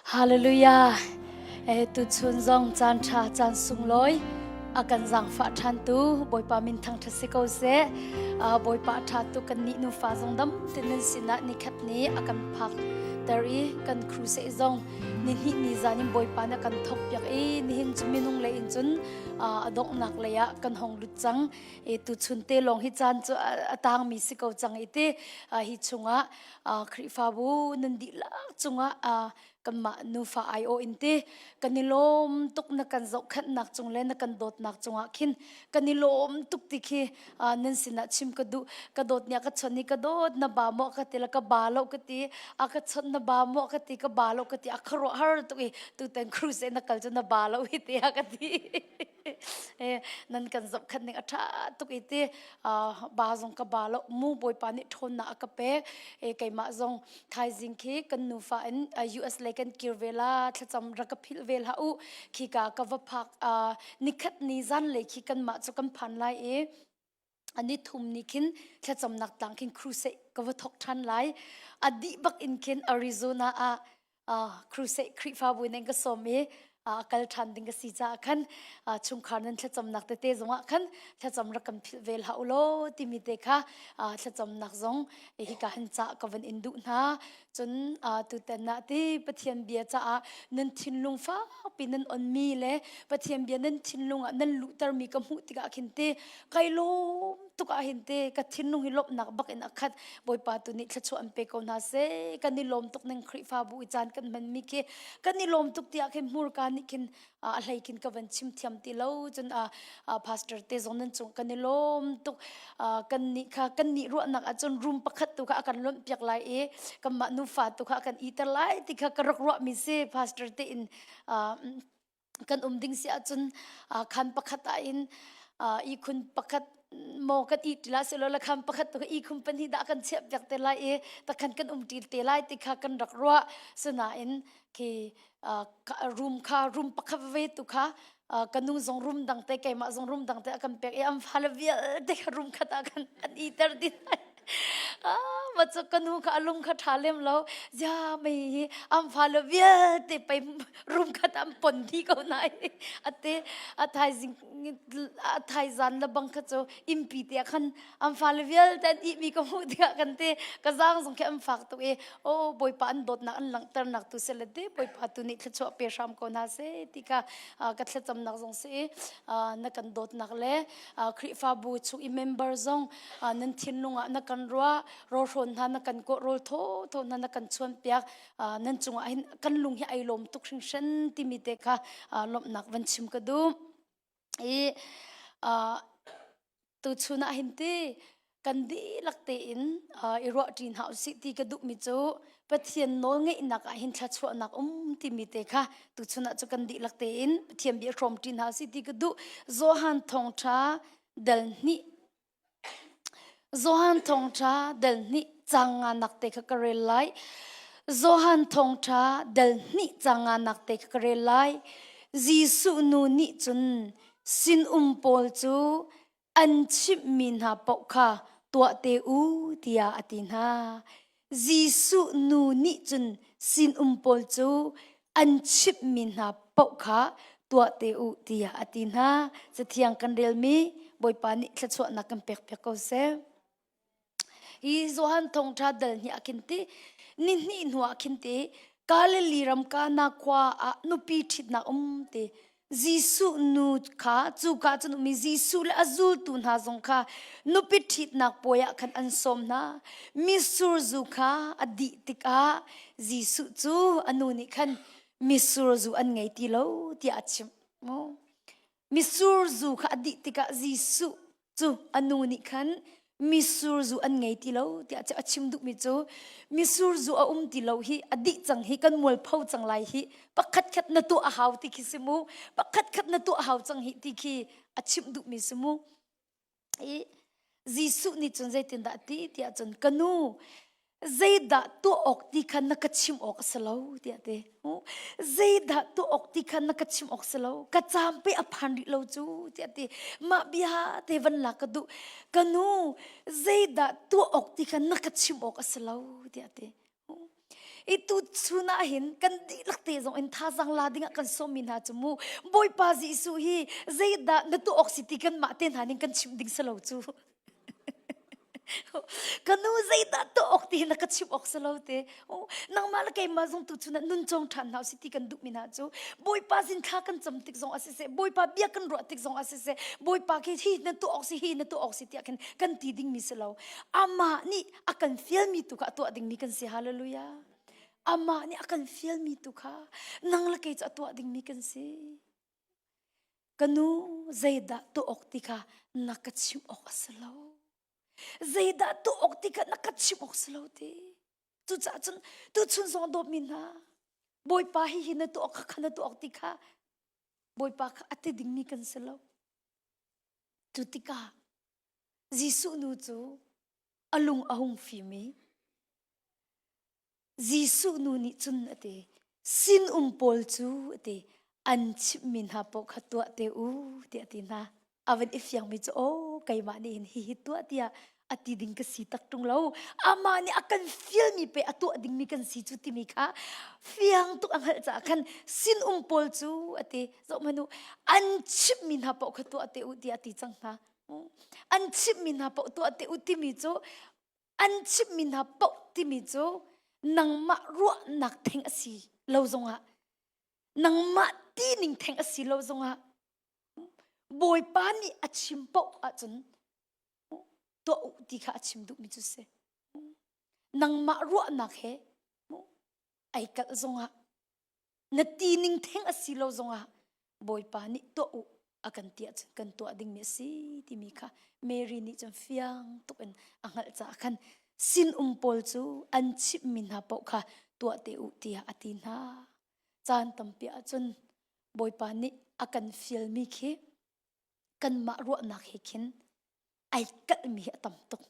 Hallelujah. Eh, tuchun zong caan ṭha caan sunglawi a kan zaangfah ṭhan tu Bawipa min thangṭhat si ko seh. Uh, Bawipa ṭha tu kan nih nufa zong dam te nan sinah nikhat ni a kan phak ter i kan crusade zong ni hnih ni zan in Bawipa na kan thok piak i nihin cu minung lei in cun uh, a donghnak lei ah kan hong lut cang. E tuchun te lawng hi caan cu a tangmi si ko cang i ti hi chungah Khrihfabu nan dihlak cungah kanmah nufa aiawh in ti kan i lawm tuk na kan zohkhenhnak cung le na kan dawtnak cungah khin kan i lawm tuk ti khi nan sinah chim ka duh ka dawt nia ka chon i ka dawt na ba maw ka ti la ka ba lo ka ti a ka chon na ba maw ka ti ka ba lo ka ti a kharuah har tuk i tutan cruise na kal cu na ba lo hi ti a ka ti nan kan zohkhenh ning a ṭha tuk i ti ba zong ka ba lo mu bawipa nih ṭhawnnak a ka pek keimah zong thaizing khi kan nufa in US lei kan kir ve la thlacam rak ka philh ve hlah u khi ka ka va phak nikhat ni zan lei khi kanmah cu kan phan lai i ani thum ni khin thlacamnak tlang khin crusade ka va thok ṭhan lai a dih bak in khin Arizona ah crusade Khrihfabu in ka sawm i kal ṭhan ding ka si caah khan chungkhar nan thlacamnak tete zongah khan thlacam rak kan philh ve hlah u law timi te kha thlacamnak zong hika hin ca ka van in duh hna cun tutan ah ti Pathian bia caah nan thinlung fakpi nan onmi le Pathian bia nan thinlung ah nan luhtermi ka hmuh tikah khin ti kai lawm tuk ah hin te ka thinlung hi lawmhnak bak in a khat Bawipa tu nih thluachuah an pe ko hna seh kan i lawm tuk ning Khrihfabu i caan kan hman mi khi kan i lawm tuk tiah khin hmurka nih khin a hlei khin ka van chim thiam ti lo cun a pastor te zong nan cung kan i lawm tuk kan nih kha kan nih ruahnak ahcun room pakhat tu kha a kan lonh piak lai i kanmah nufa tu kha a kan iter lai ti kha ka rak ruah mi si pastor te in kan um ding si ahcun khan pakhat ah in ihkhun pakhat maw kan ih ti lai silo khan pakhat tu ihkhun pahnih dah kan chiah piak te lai i takhan kan um ti te lai ti kha kan rak ruah sinain khi room kha room pakhat ve tu kha ka nu zong room dang te keimah zong room dang te a kan pek i an fale vialte kha room khat ah khan an iter dih ma cu ka nu kha a lung kha ṭha lem lo zia mei hi an fale vialte pei room khat an pon dih ko nai ate a thaizing a thaizan le bang kha cu innpi te ah khan an fale vialte an ihmi ka hmuh tikah kan te ka zaang zong khi an fak tuk i o bawipa an dawtnak an langhternak tu sele te bawipa tu nih thluachuah pe hram ko hna seh ti kha ka thlacamnak zong si i na kan dawtnak le Khrihfabu chung i member zong nan thinlung ah na kan ruah rawlhrawn hna na kan kawh rawl thaw thaw hna na kan chuan piak nan cungah hin kan lung hi ai lawm tuk hringhran timi te kha lawmhnak van chim ka duh i tuchun ah hin ti kan dihlak tein i ruah ṭi hna usih ti ka duhmi cu Pathian nawlngeihnak ah hin thluachuahnak um timi te kha tuchun ah cu kan dihlak tein Pathian bia hrawm ṭi hna usih ti ka duh Johan thawngṭha dal hnih Johan thawngṭha dal hnih cang nganak te kha ka rel lai. Johan thawngṭha dal hnih cang nganak te kha ka rel lai. Jesuh nu nih cun sinum pawl cu an chimhmi hna paoh kha tuah te u tiah a ti hna. Jesuh nu nih cun sinum pawl cu an chimhmi hna paoh kha tuah te u tiah a ti hna. Cathiang kan relmi Bawipa nih thluachuahnak kan pekpiak ko seh. Hi Johan thawngṭha dal hnih ah khin ti ni hnih hnu ah khin ti Galilee ram Kana khua ah nupi ṭhitnak um ti Jesuh nu kha cuka cun ummi Jesuh le a zultu hna zong kha nupi ṭhitnak puai ah khan an sawm hna. Mitsur zu kha a dih tikah Jesuh cu a nu nih khan mitsur zu an ngei ti lo tiah a chimh. Mitsur zu kha a dih tikah Jesuh cu a nu nih khan mitsur zu an ngei ti lo tiah a chim duhmi cu mitsur zu a um ti lo hi a dih cang hi kan mualpho cang lai hi pakhat khat na tuah a hau ti khi si mu pakhat khat na tuah a hau cang hi ti khi a chimh duhmi si mu i Jesuh nih cun zeitindah a ti tiah cun ka nu zeidah tuah awk ti kha na ka chim awk a si lo tiah ti zeidah tuah awk ti kha na ka chim awk si lo ka caam pe a phan rih lo cu tiah ti mah bia te van lak ka duh ka nu zeidah tuah awk ti kha na ka chim awk a si lo tiah ti. I tu chun ah hin kan dihlak te zong in thazaang la dingah kan sawmmi hna cu mu Bawipa Jesuh hi zeidah na tuah awk si ti kan mah te hna ning kan chimh ding si lo cu. Ka nu zeidah tuah awk ti na ka chimh awk si lo te. Nangmah le keimah zong tu chun ah nun cawng ṭhan hna si ti kan duhmi hna cu Bawipa sin thla kan cam tik zong ah siseh Bawipa bia kan ruah tik zong ah siseh Bawipa khi hi na tuah awk si hi na tuah awk si tiah khin kan ti dingmi si lo. Amah nih a kan fialmi tu kha a tuah dingmi kan si hallelujah amah nih a kan fialmi tu kha nang le kei cu a tuah dingmi kan si ka nu zeidah tuah awk ti kha na ka chimh awk a si lo zeidah tuah awk ti kha na ka chimh awk si lo ti cucaah cun tuchun zong dawtmi hna bawipa hi hi na tuah awk kha kha na tuah awk ti kha bawipa kha a ti dingmi kan si lo cu tikah Jesuh nu cu a lung a hung fim i Jesuh nu nih cun a ti sinum pawl cu a ti an chimhmi hna paoh kha tuah te u tiah a ti hna a van i fiangmi cu aw keimah nih hin hihi tuah tiah a ti ding ka si tak ṭung lo amah nih a kan fialmi pe a tuah dingmi kan si cu timi kha fiang tuk a hngalh caah khan sinum pawl cu a ti zoh hmanh u an chimhmi hna paoh kha tuah te u tiah a ti cang hna An chimhmi hna paoh tuah te u timi cu an chimhmi hna paoh timi cu nangmah ruahnak theng a si lo zongah nangmah tining theng a si lo zongah Bawipa nih a chim paoh ahcun tuah u ti kha a chim duhmi cu si. Nangmah ruahnak he ai kalh zongah na tining theng a si lo zongah Bawipa nih tuah u a kan ti ahcun kan tuah dingmi a si timi kha Mary nih cun fiang tuk in a hngalh caah khan sinum pawl cu an chimhmi hna paoh kha tuah te u tiah a ti hna. Caan tampi ahcun Bawipa nih a kan fialmi khi kanmah ruahnak he khin ai kalhmi hi a tam tuk.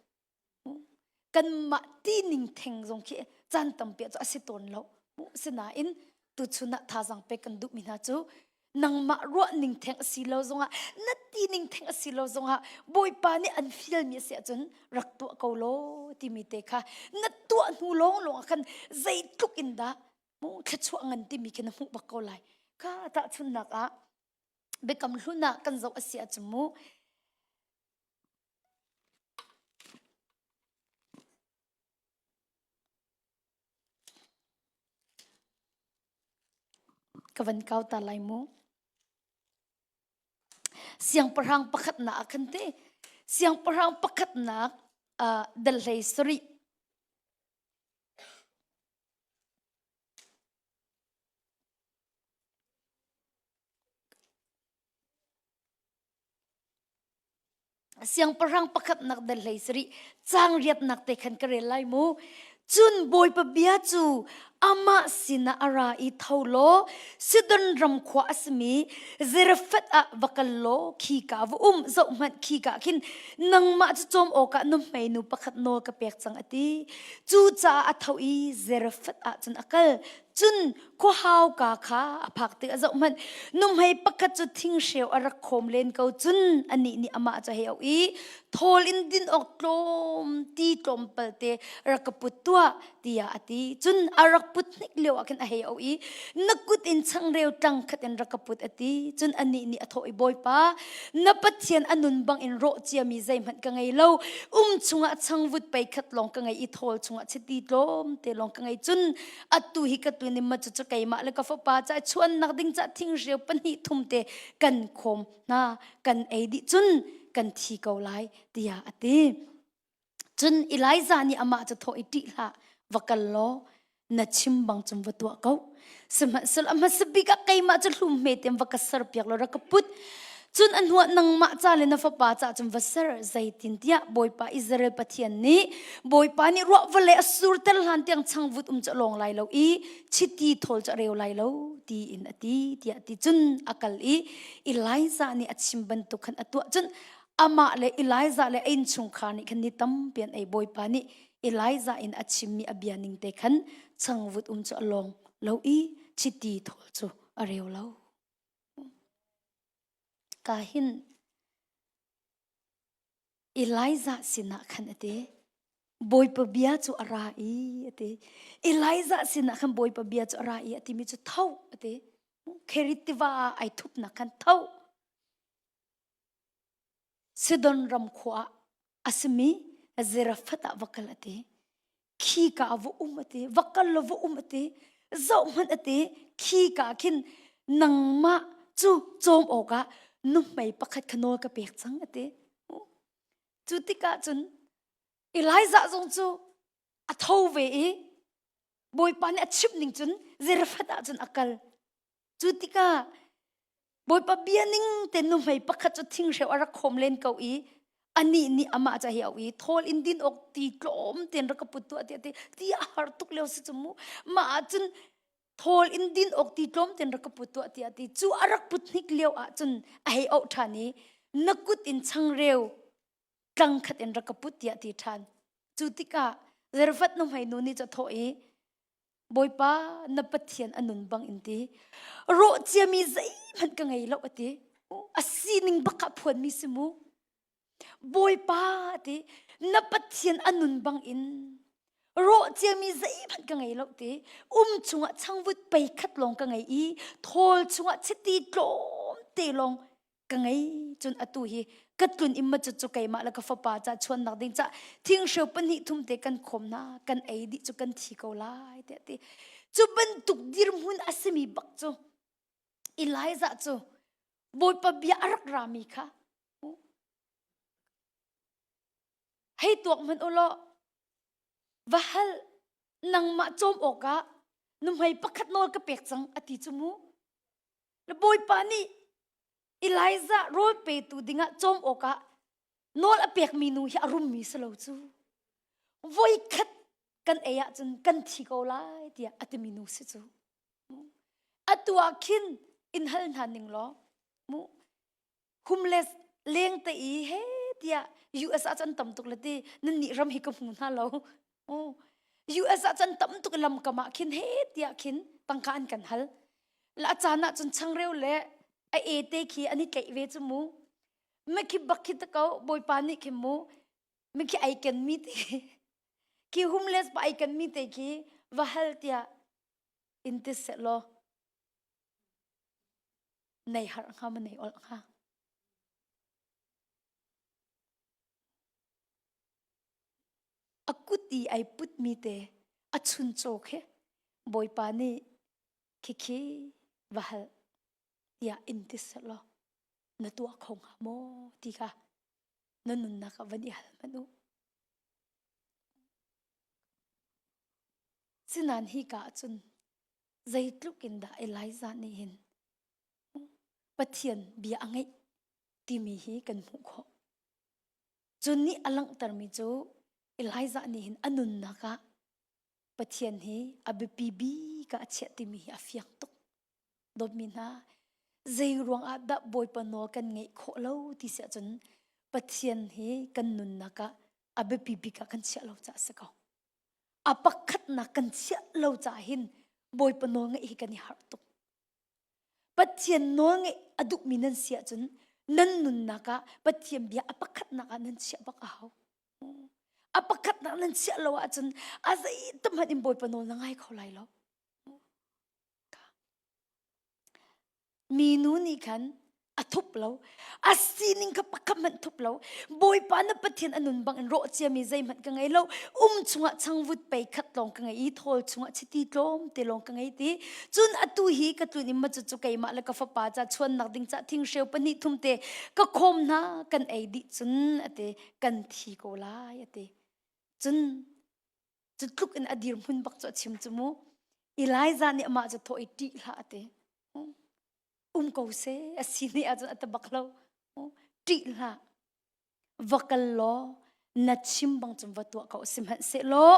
Kanmah tining theng zong khi caan tampi cu a si tawn lo. Sinain tuchun ah thazaang pek kan duhmi hna cu nangmah ruah ning theng a si lo zongah na ti ning theng a si lo zongah Bawipa nih an fialmi a si ahcun rak tuah ko law timi te kha na tuah hnu lawng lawng ah khan zeitluk in dah thluachuah ngan timi khi na hmuh bak ko lai. Kha tahchunhnak ah biakam hlun ah kan zoh a si ahcun mu Ka van kau ta lai mu. Siangpahrang pakhatnak ah khan te siangpahrang pakhatnak uh, dal hlei sarih Siangpahrang pakhatnak dal hlei sarih caang riatnak te khan ka rel lai mu. Cun Bawipa bia cu amah sinah a ra i tho law Sidon ram khua a simi Zarephath ah va kal law khika va um zohhmanh khika khin nangmah cu cawm awkah nuhmeinu pakhat nawl ka pek cang a ti. Cucaah a tho i Zarephath ah cun a kal. Cun khuahauka kha a phak tikah zohhmanh nuhmei pakhat cu thinghreu a rak khawm len ko cun anih nih amah cu a hei auh i thawl in din awk tlawm ti tlawmpal te rak ka put tuah tiah a ti cun a rak put hnik lio ah khin a hei auh i na kut in changreu tlang khat in rak ka put a ti cun anih nih a thawh i bawipa na pathian a nun bang in rawh ciami zeihmanh ka ngei lo um chungah changvut pei khat lawng ka ngei i thawl chungah chiti tlawm te lawng ka ngei cun atu hi ka tu ni ma cu keimah le ka fapa ca chuannak ding ca thinghreu pahnih thum te kan khawm hna kan ei dih cun kan thi ko lai tiah a ti cun Elijah nih amah cu thawh i ṭih hlah va kal law na chim bang cun va tuah ko sihmanhsehlaw a hmasa bik ah keimah cu hlum hme tein va ka serpiak law rak ka put Cun a hnuah nangmah ca le na fapa ca cun va ser zeitintiah Bawipa Israel Pathian nih Bawipa nih ruah vawlei a surter hlan tiang changvut um cu a lawng lai lo i chiti thawl cu a reu lai lo tiin a ti tiah ti cun a kal i Elijah nih a chim bantuk khan a tuah cun amah le Elijah le a innchungkhar nih khan ni tampi an ei Bawipa nih Elijah in a chimmi a bia ning te khan changvut um cu a lawng lo i chiti thawl cu a reu lo. Ka hin Elijah sinah khan a ti. Bawipa bia cu a ra i a ti. Elijah sinah khan Bawipa bia cu a ra i a timi cu tho a ti. Kherit tiva ah ai thupnak khan tho. Sidon ram khua ah a simi Zarephath ah va kal a ti. Khi ka ah va um a ti. Va kal law va um a ti. Zoh hmanh a ti. Khi ka ah khin nangmah cu cawm awkah nuhmei pakhat kha nawl ka pek cang a ti. Cu tikah cun Elijah zong cu a tho ve i Bawipa nih a chimh ning cun Zarephath ah cun a kal. Cu tikah Bawipa bia ning te nuhmei pakhat cu thinghreu a rak khawm len ko i anih nih amah ca hi a i thawl in din awk ti tlawm tein rak ka put tuah tiah ti ti a har tuk lio si cu mu mah ah cun thawl in din awk ti tlawm tein rak ka put tuah tiah ti cu a rak put hnik lio ah cun a hei auh ṭhan i na kut in changreu tlang khat in rak ka put tiah ti ṭhan cu tikah Zarephath nuhmei nu nih cu a thawh i Bawipa na Pathian a nun bang in ti rawh ciami zeihmanh ka ngei lo a ti a sining bak ah phuanmi si mu Bawipa a ti na Pathian a nun bang in rawh ciami zeihmanh ka ngei lo ti um chungah changvut pei khat lawng ka ngei i thawl chungah chiti tlawm te lawng ka ngei cun atu hi ka tlun in ma cu cu keimah le ka fapa ca chuannak ding ca thinghreu pahnih thum te kan khawm na kan ei dih cu kan thi ko lai tiah ti cu bantuk dirhmun a simi bak cu Elijah cu Bawipa bia a rak rami kha hei tuak hmanh u law va hal nangmah cawm awkah nuhmei pakhat nawl ka pek cang a ti cu mu Na Bawipa nih Elijah rawl petu dingah cawm awkah nawl a pekmi nu hi a rummi si lo cu. Voikhat kan ei ahcun kan thi ko lai tiah a timi nu si cu. Atu ah khin in hal hna ning law mu homeless leng te i he tiah US ah cun tam tuk le ti nan nih ram hi ka hmu hna lo. US ah cun tam tuk lam kam ah khin he tiah khin tangka an kan hal. La caan ah cun changreu le a e te khi an i tlaih ve cu mu. Me khi bak khi ta ko bawipa nih khi mu me khi ai ken mi te khi homeless pa ai ken mi te khi va hal tiah in ti seh law nei harh hnga ma nei olh hnga. A kut i ai putmi te a chuncaw khi Bawipa nih khikhi va hal tiah in ti selaw na tuah kho hnga maw ti kha na nunnak ah van i hal hmanh u. Sinan hi ka ahcun zeitluk in dah Elijah nih hin Pathian bia a ngeih timi hi kan hmuh khawh. Cun nih a langhtermi cu Elijah nih hin a nunnak ah Pathian hi a biapi bik ah a chiah timi hi a fiang tuk. Dawtmi hna, zei ruang ah dah Bawipa nawl kan ngeih khawh lo ti si ahcun Pathian hi kan nunnak ah a biapi bik ah kan chiah lo caah a si ko. A pakhatnak kan chiah lo caah hin Bawipa nawl ngeih hi kan i harh tuk. Pathian nawl ngeih a duhmi nan si ahcun nan nunnak ah Pathian bia a pakhatnak ah nan chiah bak a hau. A pakhatnak nan chiah lo ahcun a zeitam hmanh in Bawipa nawl na ngai kho lai lo. Minu nih khan a thup lo. A sining kha pakhat hmanh thup lo. Bawipa na Pathian a nun bangin rawh ciami zeihmanh ka ngei lo. Um chungah changvut pei khat lawng ka ngei i thawl chungah chiti tlawm te lawng ka ngei ti. Cun atu hi ka tlun in ma cu cu keimah le ka fapa ca chuannak ding ca thinghreu pahnih thum te ka khawm hna kan ei dih cun ati kan thi ko lai ati. Cun cu tluk in a dirhmun bak cu a chim cu mu. Elijah nih amah cu thawh i ṭih hlah ati. Um ko seh a si nih ahcun a ta bak lo. Ṭih hlah. Va kal law na chim bang cun va tuah ko sihmanhsehlaw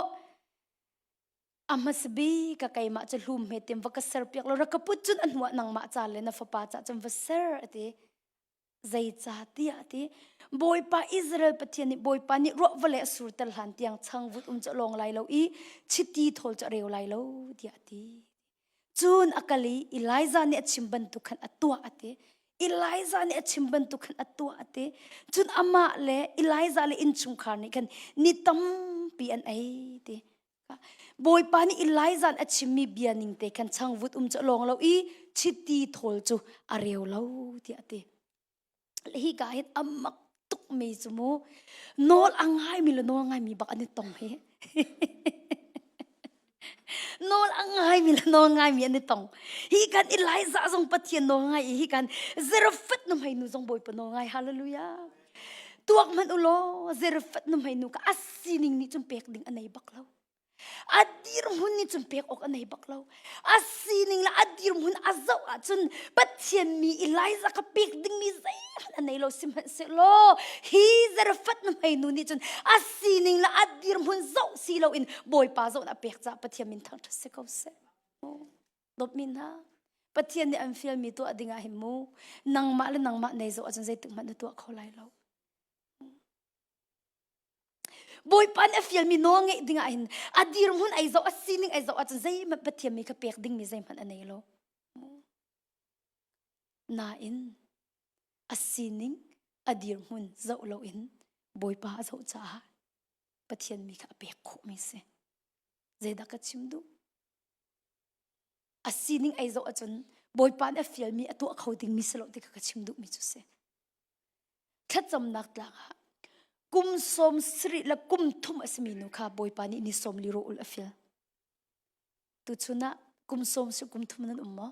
a hmasa bik ka keimah cu hlum he tim va ka ser piak law rak ka put cun a hnuah nangmah ca le na fapa ca cun va ser ati Zeicahtiah ti Bawipa Israel Pathian nih Bawipa nih ruah vawlei a surter hlan tiang changvut um cu a lawng lai lo i chiti thawl cu a reu lai lo tiah a ti. Cun a kal i Elijah nih a chim bantuk khan a tuah a ti. Elijah nih a chim bantuk khan a tuah a ti. Cun amah le Elijah le innchungkhar nih khan ni tampi. tampi an ei ti. Bawipa nih Elijah a chimmi bia ning te khan changvut um cu a lawng lo i chiti thawl cu a reu lo tiah a ti. Hi ka hin a mak tuk mi cu mu nawl a ngaimi le nawl ngaimi bak an i tong hi. Nawl a ngaimi le nawl ngaimi an i tong. Hi kan Elijah zong Pathian nawl ngai i hi kan Zarephath nuhmei nu zong Bawipa nawl ngai. Hallelujah. Tuak hmanh u law Zarephath nuhmei nu kha a sining nih cun pek ding a nei bak lo. A dirhmun nih cun pek awk a nei bak lo. A sining le a dirhmun a zoh ahcun Pathian mi Elijah kha pek dingmi zeihmanh a nei lo sihmanhsehlaw hi Zarephath nuhmei nu nih cun a sining le a dirhmun zoh si loin Bawipa zoh a pek caah Pathian min thangṭhat si ko seh. Dawtmi hna, Pathian nih an fialmi tuah ding ah hin mu nangmah le nangmah nei zoh ahcun zeitik hmanh na tuah kho lai lo. Bawipa nih a fialmi nawl ngeih ding ah hin a dirhmun ai zoh a sining ai zoh ahcun zeihmanh Pathian mi kha pek dingmi zeihmanh a nei lo. Nain a sining a dirhmun zoh loin Bawipa a zoh caah Pathian mi kha a pek khawhmi si. Zeidah ka chim duh? A sining ai zoh ahcun Bawipa nih a fialmi a tuah kho dingmi si lo ti kha ka chim duhmi cu si. Thlacamnak tlang ah kum sawm sarih le kum thum a simi nu kha Bawipa nih ni sawm li rawh ul a fial. Tuchun ah kum sawm si kum thum nan um maw?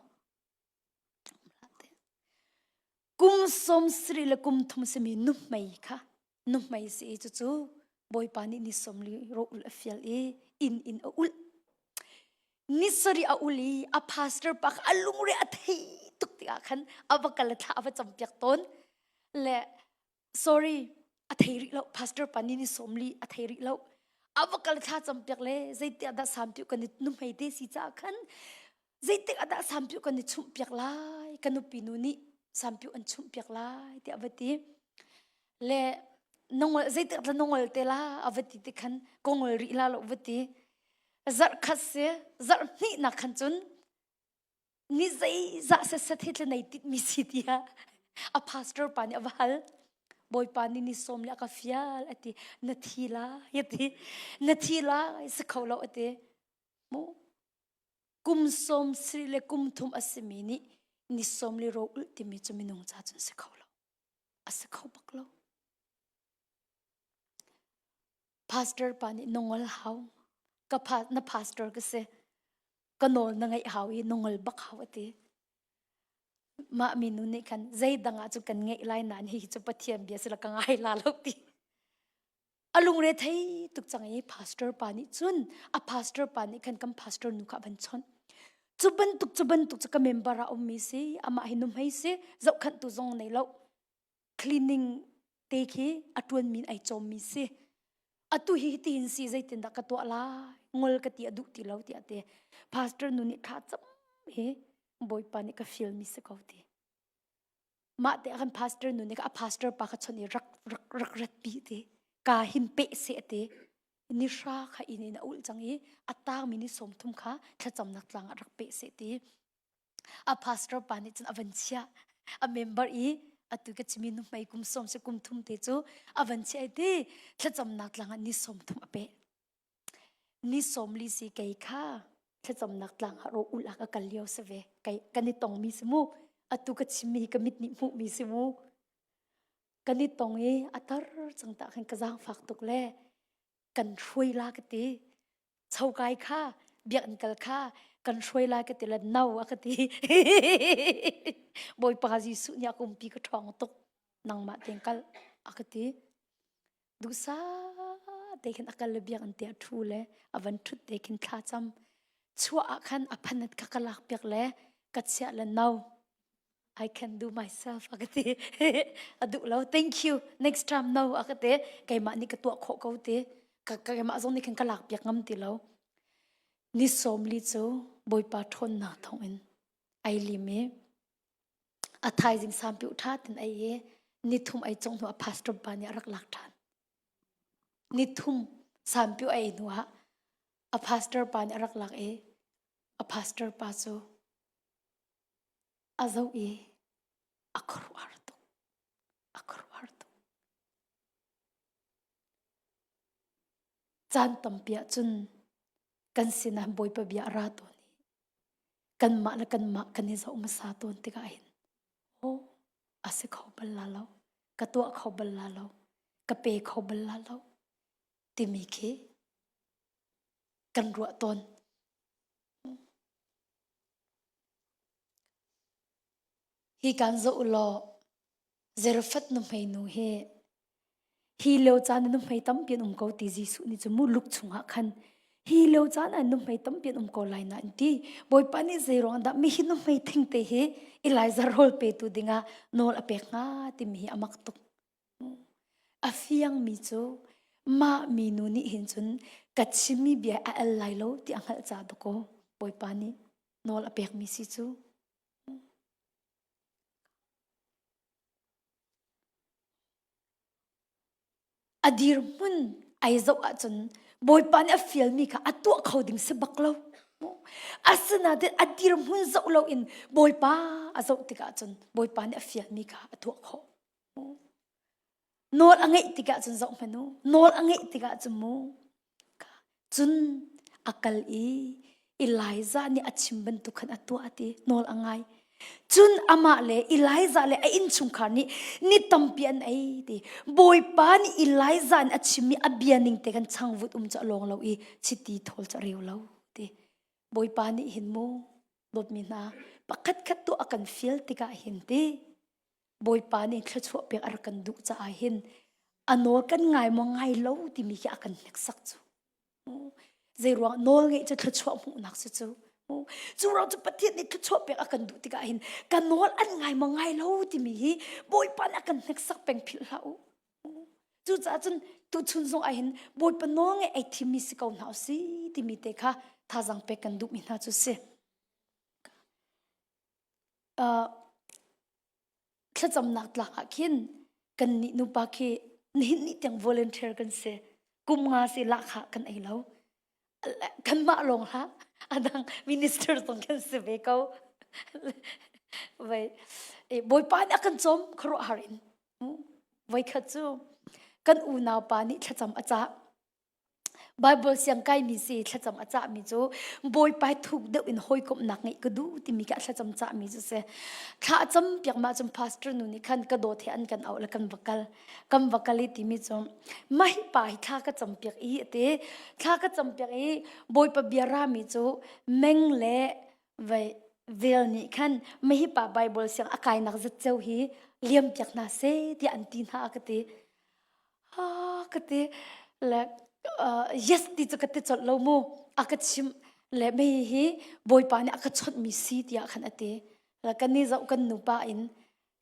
Kum sawm sarih le kum thum simi nuhmei kha nuhmei si i cucu Bawipa nih ni sawm li rawh ul a fial i inn in a ulh. Ni sarih a ul i a pastor pa kha a lungre a thei tuk tikah khan a va kal thla a va campiak tawn. Le sorry a thei rih lo pastor pa nih ni sawm li a thei rih lo. A va kal thla campiak le zeitiah dah sampiu kan i nuhmei te si caah khan zeitik ah dah sampiu kan i chumh piak lai ka nupi nu nih sampiu an chumh piak lai tiah a va ti. Le nongol zeitik dah nongol te la a va ti ti khan ka ngol rih la lo va ti. Zarh khat si zarh hnihnak khan cun ni zeizah setset hi nei tit mi si tiah a pastor pa nih a va hal. Bawipa nih ni sawm le a ka fial a ti na thi lai a ti na thi lai si kho lo a ti mu kum sawm sri le kum thum a simi nih ni sawm le ro ulh timi cu minung ca cun si kho lo a si kho bak lo Pastor pa nih nongol hau. Ka pa, na pastor ka si. Ka nawl na ngaih hau i nongol bak hau a ti. Mah minu nih khan zeidang ah cu kan ngeih lai nain hihi cu Pathian bia si la ka ngai la lo ti. A lungre thei tuk cang i pastor pa nih cun a pastor pa nih khan kan pastor nu kha a van chawnh. Cu bantuk cu bantuk cu ka member ah ummi si amah hi nuhmei si zohkhanhtu zong nei lo cleaning te khi a tuan min ai cawmmi si atu hi hitin si zeitindah ka tuah lai ngol ka ti a duh ti lo tiah te pastor nu nih thla cam hi bawipa nih ka feel mi si ko ti mah te kan pastor nu nih a pastor pa kha chon i rak rak rak rat pi ti ka him pe se te ni hra kha in in a ul cang i a tang mi ni som thum kha thlacamnak tlang ah rak pe se ti A pastor pa nih cun a van chiah. A member i atu ka chimi nuhmei kum sawm si kum thum te cu a van chiah i ti thlacamnak tlang ah ni sawm thum a peh. Ni sawm li si kei kha thlacamnak tlang ah ro ul ah ka kal lio si ve. Kei kan i tongmi si mu. Atu ka chimmi hi ka mit nih hmuhmi si mu. Kan i tong i a tar cang ta khan ka zaangfak tuk le kan hruai la ka ti chokai kha biakinn kal kha kan hruai lai ka ti le no a ka ti bawipa Jesuh nih a ka umpi ka ṭhawng tuk nangmah tein kal a ka ti duhsah te khin a kal le biakinn te a ṭhu le a van ṭhut te khin thla cam chuah ah khan a phanat kha ka lak piak le ka chiah le no I can do myself a ka ti a duh lo thank you next time no a ka ti keimah nih ka tuah khawh ko ti ka keimah zong nih khan ka lak piak ngam ti lo ni sawm li cu bawipa ṭhawnnak thawng in ai lim i a thaizing sampi u ṭha tin ai i ni thum ai cong hnu a pastor pa nih a rak lak ṭhan ni thum sampi ai hnu ah a pastor pa nih a rak lak i a pastor pa cu A zoh i a khuaruahhar tuk. A khuaruahhar tuk. Caan tampi ahcun kan sinah Bawipa bia a ra tawn i kanmah le kanmah kan i zoh hmasa tawn tikah hin aw a si kho bal la lo, ka tuah kho bal la lo, ka pe kho bal la lo timi khi kan ruah tawn. Hi kan zoh u law Zarephath nuhmei nu hi hi lio caan ah nuhmei tampi an um ko ti Jesuh nih cu mu luk chungah khan hi lio caan ah nuhmei tampi an um ko lai na an ti. Bawipa nih zeiruang dah mihi nuhmei thingte hi Elijah rawl petu dingah nawl a pek hnga timi hi a mak tuk. A fiangmi cu mah minu nih hin cun ka chimmi bia a el lai lo ti a hngalh caah dakaw Bawipa nih nawl a pekmi si cu. A dirhmun ai zoh ahcun Bawipa nih a fialmi kha a tuah kho ding si bak lo. Asinain a dirhmun zoh loin Bawipa a zoh tikah cun Bawipa nih a fialmi kha a tuah khawh. Nawl a ngeih tikah cun zoh hmanh u. Nawl a ngeih tikah cun mu cun a kal i Elijah nih a chim bantuk khan a tuah ti nawl a ngai. Cun amah le Elijah le a innchungkhar nih ni tampi an ei ti. Bawipa nih Elijah nih a chimmi a bia ning te khan changvut um cu a lawng lo i chiti thawl cu a reu lo ti. Bawipa nih hin mu dawtmi hna pakhat khat tuah a kan fial tikah hin ti Bawipa nih thluachuah pek a rak kan duh caah hin a nawl kan ngai maw ngai lo timi khi a kan hneksak cu. Zeiruang nawl ngeih cu thluachuah hmuhnak si cu. Cu ruang cu Pathian nih thluachuah pek a kan duh tikah hin ka nawl an ngai maw ngai lo timi hi Bawipa nih a kan hneksak peng philh hlah u. Cucaah cun tuchun zong ah hin Bawipa nawl ngeih ai thimmi si ko hna usih timi te kha thazaang pek kan duhmi hna cu si. Uh, thlacamnak tlak ah khin kan nih nupa khi nihin ni tiang volunteer kan si kum nga si lahkhah kan ei lo kanmah lawng hlah adang minister zong kan si ve ko vai bawipa nih a kan cawm khuaruahhar in voikhat cu kan unau pa nih thlacam a cah Bible siang kaimi si thlacam a cahmi cu Bawipa thuk deuh in hawikomhnak ngeih ka duh timi ka thlacam cahmi cu si. Thla a cam piak ma cun pastor nu nih khan ka dawt he an kan auh le kan va kal. Kan va kal i timi cu mah hi pa hi thla ka cam piak i ati thla ka cam piak i Bawipa bia rami cu meng le vai vel nih khan mah hi pa Bible siang a kainak zat ceu hi liam piak hna seh tiah an ti hna ka ti. Ah, ka ti le uh, yes ti cu ka ti colh lo mu a ka chimh le mei hi bawipa nih a ka chawnhmi si tiah khan a ti le kan i zoh kan nupa in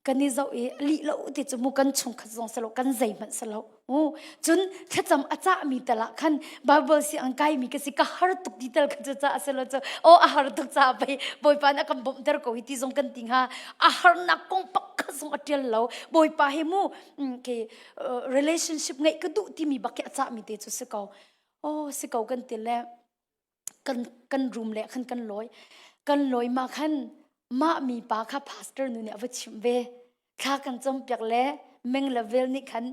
kan i zoh i lih lo ti cu mu kan chungkhat zong si lo kan zeihmanh si lo mu cun thlacam a cahmi tal ah khan Bible si ang kaimi ka si ka har tuk ti tal kha cu ca a si lo cu o a har tuk ca pei bawipa nih a kan bawmhter ko hi ti zong kan ti hnga a harnak kong pakhat zong a ṭial lo bawipa hi mu ke relationship ngeih ka duh timi bak khi a cahmi te cu si ko oh si ko kan ti le kan kan room le khan kan lawi kan lawi ma khan mah mi pa kha pastor nu nih a va chimh ve thla kan cam piak le meng level nih khan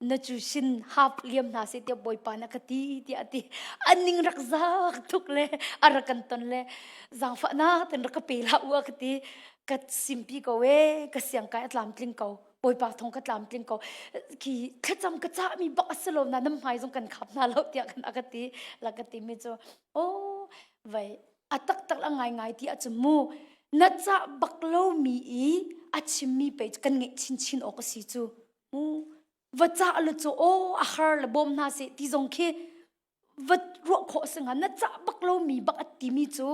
na cu sin hap liam hna se tiah bawipa na ka ti tiah a ti aning rak zak tuk le a rak kan ton le zaangfahnak ten rak ka pe hlah u a ka ti ka simpi ko e ka siang kai a tlamtling ko Bawipa thong ka tlamtling ko khi thlacam ka cahmi bak a si lo na nam hmai zong kan khap hna lo tiah kan a ka ti la ka ti mi cu oh vai a taktak la ngai ngai ti ahcun mu na cah bak lo mi i a chimmi pei kan ngeih chinchin awk a si cu mu va cah le cu aw a har le bawm hna seh ti zong khi va ruah khawh si hnga na cah bak lomi bak a timi cu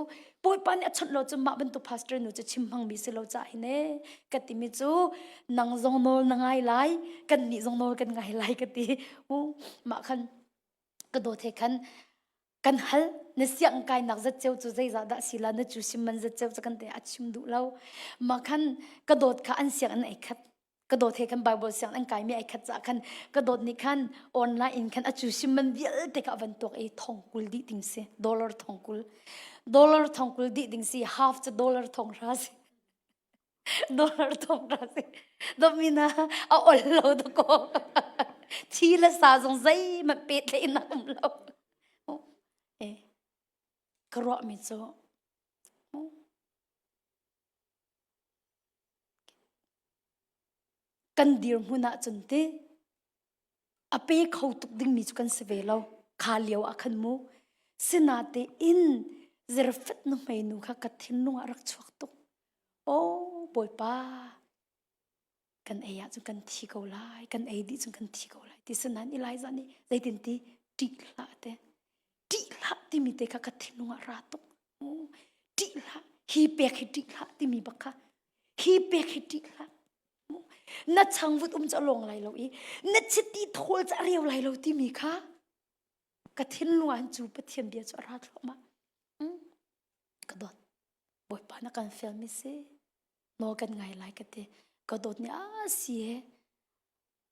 bawipa nih a chawnh lo cu mah bantuk pastor nu cu chim hmangmi si lo cah hin e ka timi cu nang zong nawl na ngai lai kan nih zong nawl kan ngai lai ka ti u mah khan ka dawt he khan kan hal na siang kainak zat ceu cu zeizah dah si la na cu sim man zat ceu cu kan te a chim duh lo mah khan ka dawt kha an siang an ei khat ka dawt he khan Bible siang an kaimi ai khat ca khan ka dawt nih khan online in khan a cu sim man vialte ka van tuak i thong kul dih ding si dollar thong kul dollar thong kul dih ding si half cu dollar thong ra si dollar thong ra si domina a ol lo da ko thi le sa zong zeihmanh pe thlei nak um lo. Ka ruahmi cu kan dirhmun ahcun ti a pe kho tuk dingmi cu kan si ve lo. Kha lio ah khan mu. Sinatein Zarephath nuhmei nu kha ka thinlung ah rak chuak tuk. Aw Bawipa, kan ei ahcun kan thi ko lai, kan ei dih cun kan thi ko lai ti sinain Elijah nih zeitin ti ṭih hlah te. Ṭih hlah timi te kha ka thinlung ah ra tuk. Ṭih hlah, hi pek hi ṭih hlah timi bak kha. Hi pek hi ṭih hlah. Na changvut um cu a lawng lai lo i na chiti thawl cu a reu lai lo timi kha ka thinlung ah cu Pathian bia cu a ra thluahmah. Ka dawt. Bawipa na kan fialmi si. Nawl kan ngai lai ka ti. Ka dawt nih a si he.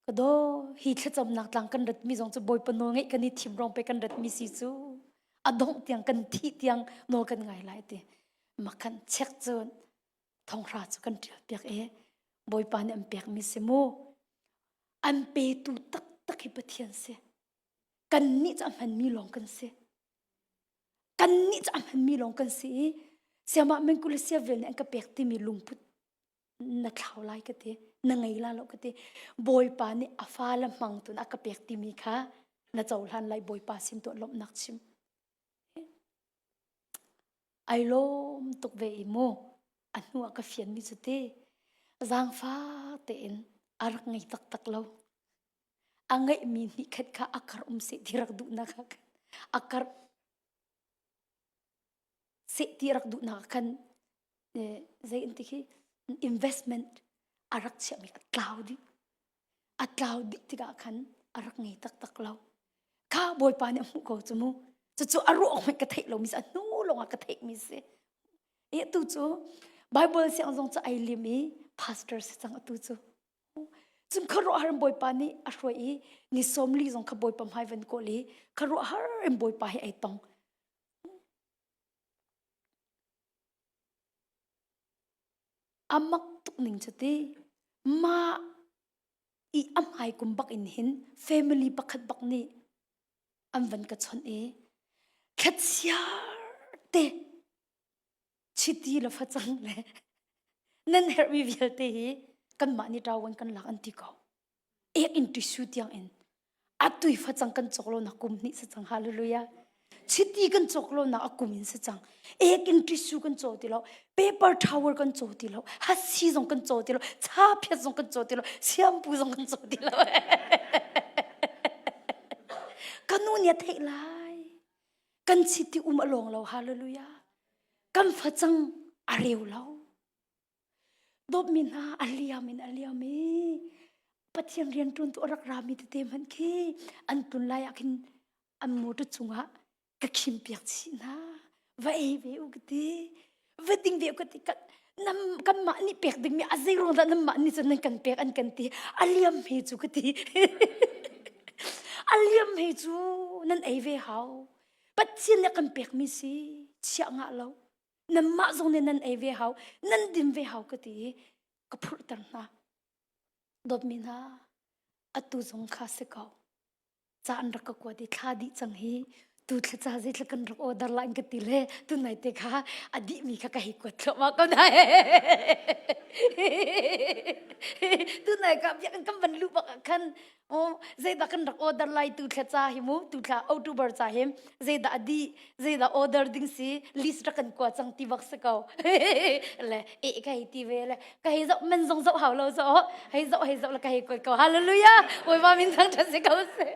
Ka daw hi thlacamnak tlang kan ratmi zong cu Bawipa nawl ngeih kan i thim rong pe kan ratmi si cu a dongh tiang kan thih tiang nawl kan ngai lai ti. Makhan chek cun thonghra cu kan ṭial piak i Bawipa nih an pekmi si mu. An petu taktak hi Pathian si. Kannih cu a hmanmi lawng kan si. Kannih cu a hmanmi lawng kan si i siamah mengkul le siavel nih an ka pek timi lungput na thlau lai ka ti na ngei la lo ka ti bawipa nih a fa le hmang tun a ka pek timi kha na cohlan lai bawipa sin tuah lawmhnak chim ai lawm tuk ve i mu a hnu ah ka fian mi cu ti zaangfa tein a rak ngei taktak lo a ngeihmi hnih khat kha a kar um seh ti rak duhnak ah khan a kar seh ti rak duhnak ah khan zei in ti khi investment a rak chiahmi a tlau dih a tlau dih tikah khan a rak ngei taktak lo kha bawipa nih a hmuh ko cu mu cucu a ruah hmanh ka theih lomi si a hnu lawngah ka theihmi si i tu cu Bible siang zong cu ai lim i pastor si cang atu cu Cun khuaruahhar in Bawipa nih a hruai i ni 40 zong kha Bawipa hmai van kawl i khuaruahhar in Bawipa hi ai tong. A mak tuk ning cu ti mah i a hmai kum bak in hin family pakhat bak nih an van ka chawnh i thlachiar te chiti le facang le nan herhmi vialte hi kanmah nih ṭawan kan lak an ti ko ek in tissue tiang in atui facang kan cawk lo nak kum hnih si cang hallelujah chiti kan cawk lo nak a kum in si cang ek in tissue kan caw ti lo paper towel kan caw ti lo hasi zong kan caw ti lo cha phiat zong kan caw ti lo siampu zong kan caw ti lo ka nu nih a theih lai kan chiti um a lawng lo hallelujah kan facang a reu lo dawtmi hna a liam in a liam i Pathian rian ṭuan tu a rak rami tete hmanh khi an tlun lai ah khin an motor cungah ka khim piak chih hna va ei ve u ka ti va ding ve u ka ti nam kanmah nih pek dingmi a zei ruang dah nanmah nih cun nan kan pek an kan ti a liam he cu ka ti a liam he cu nan ei ve hau Pathian nih a kan pekmi si chiah ngah lo nanmah zong nih nan ei ve hau nan din ve hau ka ti i ka phurhter hna dawtmi hna atu zong kha si ko ca an rak ka kuat i thla dih cang hi tu thla ca zei thla kan rak order la in ka ti le tu nai te kha a dih mi kha ka hei kuat thluahmah ko nai tu nai ka biak kan van lu bak ah khan Oh, zeidah kan rak order lai tu thla ca hi mu tu thla October ca hi zeidah a dih zeidah order ding si list rak kan kua cang ti bak si ko le e ka hei ti ve le ka hei zoh men zong zoh hau lo zo hei zoh hei zoh le ka hei kuat ko hallelujah Bawipa min thangṭhat si ko seh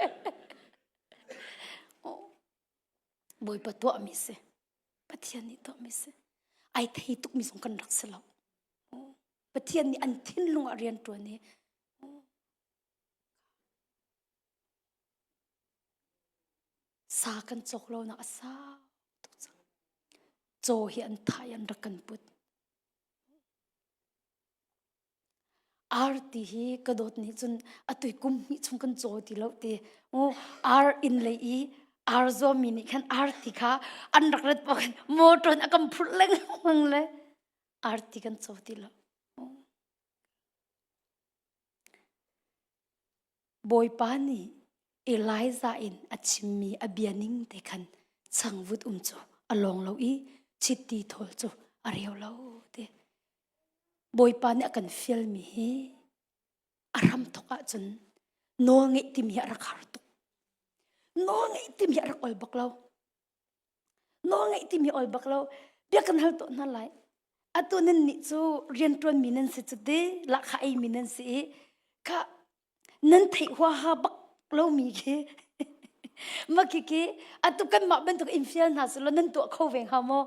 Bawipa tuahmi si Pathian nih tuahmi si ai thei tukmi zong kan rak si lo Pathian nih an thinlung ah rian ṭuan i Sa kan cawk lonak a sau tuk cang. Caw hi an thah i an rak kan put. Ar ti hi ka dawt nih cun atui kum hnih chung kan caw ti lo ti. Ar inn lei i ar zuami nih khan ar ti kha an rak rat bak motor in a kan phurh lengmang le ar ti kan caw ti lo. Bawipa nih Elijah in a chimmi a bia ning te khan changvut um cu a. a lawng lo i chiti thawl cu a reu lo ti. Bawipa nih a kan fialmi hi a hram thok ahcun nawl ngeih timi hi a rak har tuk. Nawl ngeih timi hi a rak ol bak lo. Nawl ngeih timi ol bak lo. Bia kan hal tuah hna lai. Atu nan nih cu rianṭuan mi nan si cu ti lahkhah ei mi nan si i kha nan theih huaha bak lomi khi ma khi khi atu kanmah bantuk in fial hna selaw nan tuah kho ve hnga maw?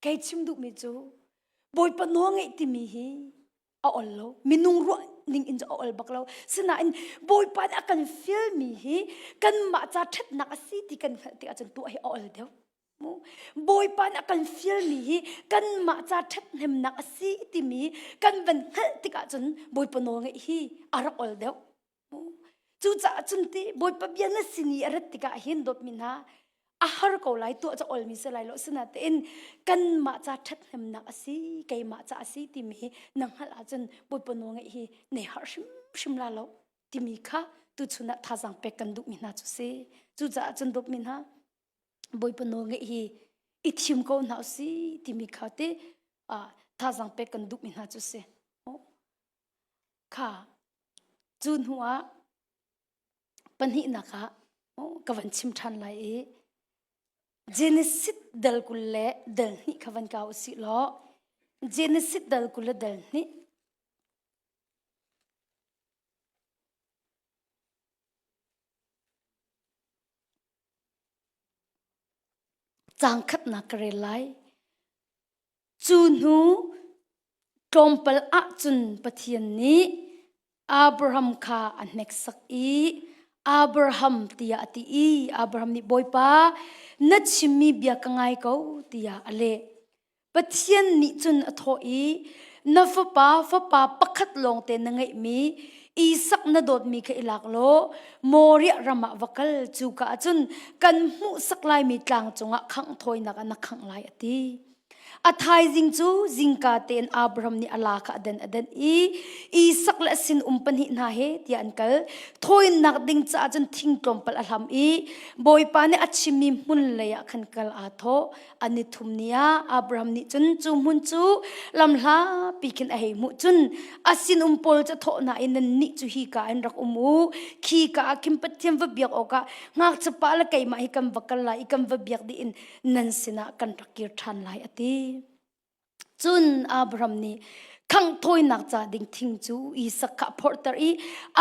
Kei chim duhmi cu Bawipa nawl ngeih timi hi a ol lo. Minung ruah ning in cu a ol bak lo. Sinain Bawipa nih a kan fialmi hi kanmah ca ṭhatnak a si ti kan hngalh tikah cun tuah hi a ol deuh. Bawipa nih a kan fialmi hi kanmah ca ṭhathnemnak a si timi kan van hngalh tikah cun Bawipa nawl ngeih hi a rak ol deuh. Cucaah cun ti Bawipa bia na sin i a rat tikah hin dawtmi hna a har ko lai tuah ca olmi si lai lo sinatein kanmah ca ṭhathnemnak a si keimah ca a si timi hi na hngalh ahcun Bawipa nawl ngeih hi nei harh hrimhrim la lo timi kha tuchun ah thazaang pek kan duhmi hna cu si. Cucaah cun dawtmi hna Bawipa nawl ngeih hi i thim ko hna usih timi kha te thazaang pek kan duhmi hna cu si. Kha cu hnu ah pahnihnak ah ka van chim ṭhan lai i Genesis dal 20 le dal hnih kha van kau usih law Genesis dal 20 le dal hnih Caang khatnak ka rel lai. Cu hnu tlawmpal ahcun Pathian nih Abraham kha a hneksak i Abraham tiah a ti i Abraham nih Bawipa na chimmi bia ka ngai ko tiah a leh. Pathian nih cun a thawh i na fapa fapa pakhat lawngte na ngeihmi Isak na dawtmi kha i lak law Moriah ram ah va kal cu ka ah cun kan hmuhsak laimi tlang cungah khangh thawinak ah na khangh lai a ti. A thaizing cu zingka tein Abraham nih a la kha a den a den i Isak le a sinum pahnih hna he tiah an kal. Thawinak ding caah cun thing tlawmpal a hlam i Bawipa nih a chimmi hmun lei ah khan kal aa thawh. An i thum ni ah Abraham nih cun cu hmun cu lamhlapi khin a hei hmuh cun a sinum pawl cu thawh hna i nannih cu hi ka in rak um u khi ka ah khin Pathian va biak awkah ngakchiapa le keimah hi kan va kal lai i kan va biak dih in nan sinah kan rak kir ṭhan lai a ti. Cun Abraham nih khangh thawinak ca ding thing cu Isak kha a phorhter i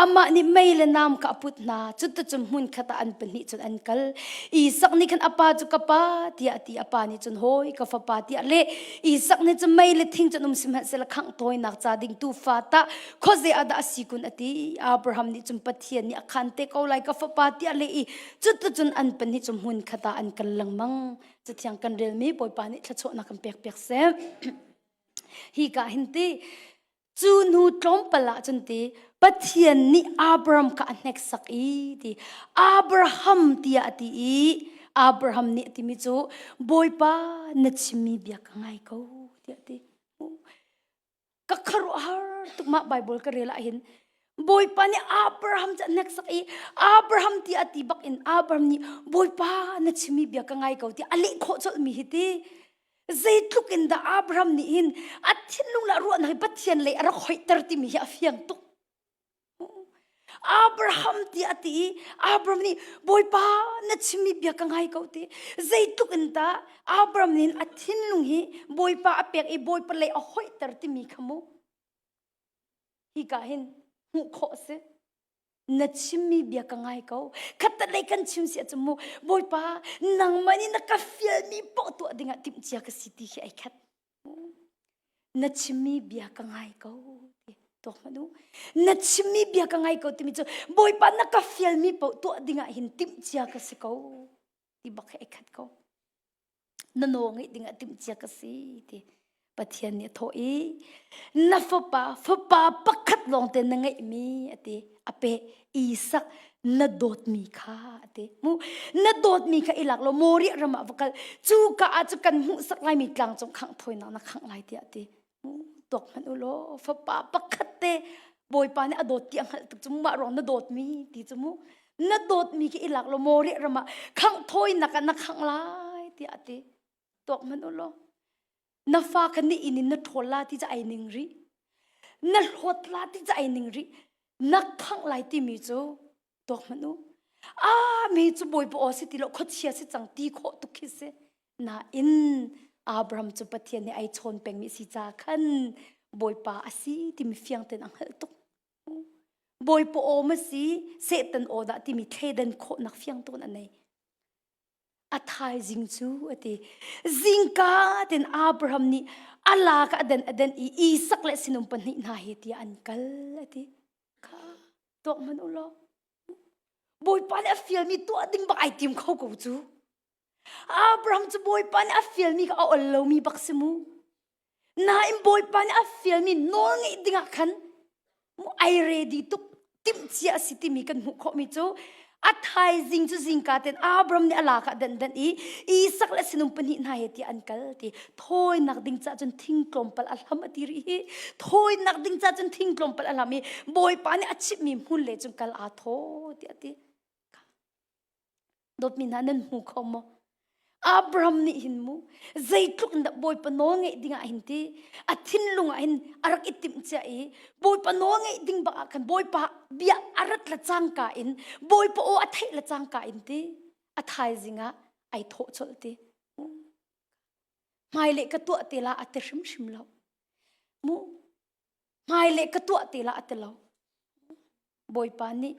amah nih mei le nam kha a put hna. Cuticun hmunkhat ah an pahnih cun an kal. Isak nih khan a pa cu ka pa tiah a ti. A pa nih cun hawi ka fapa tiah a leh. Isak nih cun mei le thing cun um sihmanhsehlaw khangh thawinak ca ding tuufa tah khuaze ah dah a si kun a ti. Abraham nih cun Pathian nih a khan te ko lai ka fapa tiah a leh i cuticun an pahnih cu hmunkhat ah an kal lengmang. Cathiang kan relmi Bawipa nih thluachuahnak kan pek piak seh. Hi ka hin ti cu hnu tlawmpal ah cun ti Pathian nih Abraham kha a hneksak i ti Abraham tiah a ti i Abraham nih a timi cu Bawipa na chimmi bia ka ngai ko tiah a ti. Ka khuaruahhar tuk mah Bible ka rel ah hin Bawipa nih Abraham cu a hneksak i Abraham ti a ti bak in Abraham nih Bawipa na chimmi bia ka ngai ko ti a leh khawh colhmi hi ti zeitluk in dah Abraham nih hin a thinlung le a ruahnak hi Pathian lei a rak hoihter timi hi a fiang tuk. Abraham ti a ti i Abraham nih Bawipa na chimmi bia ka ngai ko ti zeitluk in dah Abraham nih a thinlung hi Bawipa a pek i Bawipa lei a hoihter timi kha mu hika hin hmuh khawh a si na chimmi bia ka ngai ko khatalei kan chim si ahcun mu Bawipa nangmah nih na ka fialmi poh tuah dingah timhcia ka si ti hi ai khat Na chimmi bia ka ngai ko ti tuak hmanh u. Na chimmi bia ka ngai ko timi cu Bawipa na ka fialmi paoh tuah dingah hin timhcia ka si ko ti bak he ai khat ko. Na nawl ngeih dingah timhcia ka si ti Pathian nih a thawh i na fapa fapa pakhat lawngte na ngeihmi a ti a peh Isak na dawtmi kha a ti mu na dawtmi kha i lak law Moriah ram ah va kal cu ka ah cu kan hmuhsak laimi tlang cung khangh thawinak na khangh lai tiah a ti mu tuak hmanh u law fapa pakhat te. Bawipa nih a dawt ti a hngalh tuk cu mah ruang na dawtmi ti cu mu na dawtmi khi i lak law Moriah ram ah khangh thawinak ah na khangh lai tiah a ti tuak hmanh u law na fa kha ni inn in na ṭhawl la ti cu ai ning rih na hlawt la ti cu ai ning rih na khangh lai timi cu tuak hmanh u a mi cu bawipa aw si ti lo khuachia si cang ti khawh tuk khi si nain Abraham cu Pathian nih ai chawn pengmi si ca khan bawipa a si timi fiang tein a hngalh tuk bawipa aw ma si Satan aw dah timi thleidan khawhnak fiang tuk in a nei A thaizing cu a ti. Zingka ten Abraham nih a lak a den a den i Isak le sinum pahnih hna he tiah an kal a ti. Kha tuak hmanh u law. Bawipa nih a fialmi tuah ding bak ai tim kho ko cu. Abraham cu Bawipa nih a fialmi kha a ol lomi bak si mu. Nain Bawipa nih a fialmi nawl ngeih dingah khan ai ready tuk timhcia a si timi kan hmuh khawhmi cu a thaizing cu zingka ten Abraham nih a lak ah dan dan i Isak le sinum pahnih hna he tiah an kal ti thawinak ding ca cun thing tlawmpal a hlam a ti rih hi thawinak ding ca cun thing tlawmpal a hlam i Bawipa nih a chimhmi hmun le cun kal aa thaw tiah a ti Dawtmi hna nan hmu kho maw? Abraham nih hin mu zeitluk in dah Bawipa nawl ngeih ding ah hin ti a thinlung ah hin a rak i timh cia i Bawipa nawl ngeih ding bak ah khan Bawipa bia a rat le cangka in Bawipa aw a theih le cangka in ti a thaizing ah ai thawh colh ti hmailei ka tuah te la a ti hrimhrim lo mu hmailei ka tuah te la a ti lo Bawipa nih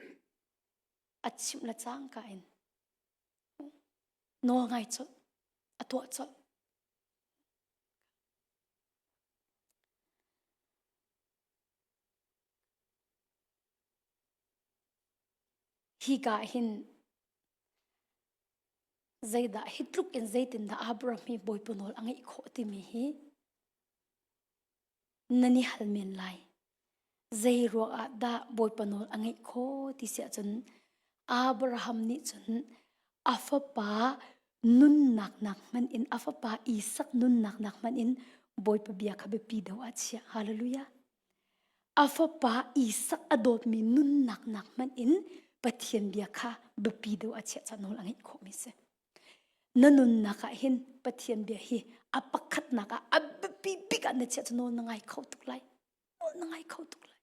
a chimh le cangka in nawl ngai colh a tuah colh hika hin zeidah hi tluk in zeitindah Abraham hi Bawipa nawl a ngeih khawh timi hi nan i hal men lai. Zei ruangah dah Bawipa nawl a ngeih khawh ti si ahcun Abraham nih cun a fapa nunnak nak hmanh in a fapa Isak nunnak nak hmanh in Bawipa bia kha biapi deuh ah a chiah. Hallelujah. A fapa Isak a dawtmi nunnak nak hmanh in Pathian bia kha biapi deuh a chiah caah nawl a ngeih khawhmi si. Na nunnak ah hin Pathian bia hi a pakhatnak ah a biapi bik ah na chiah cu nawl na ngai kho tuk lai. Nawl na ngai kho tuk lai.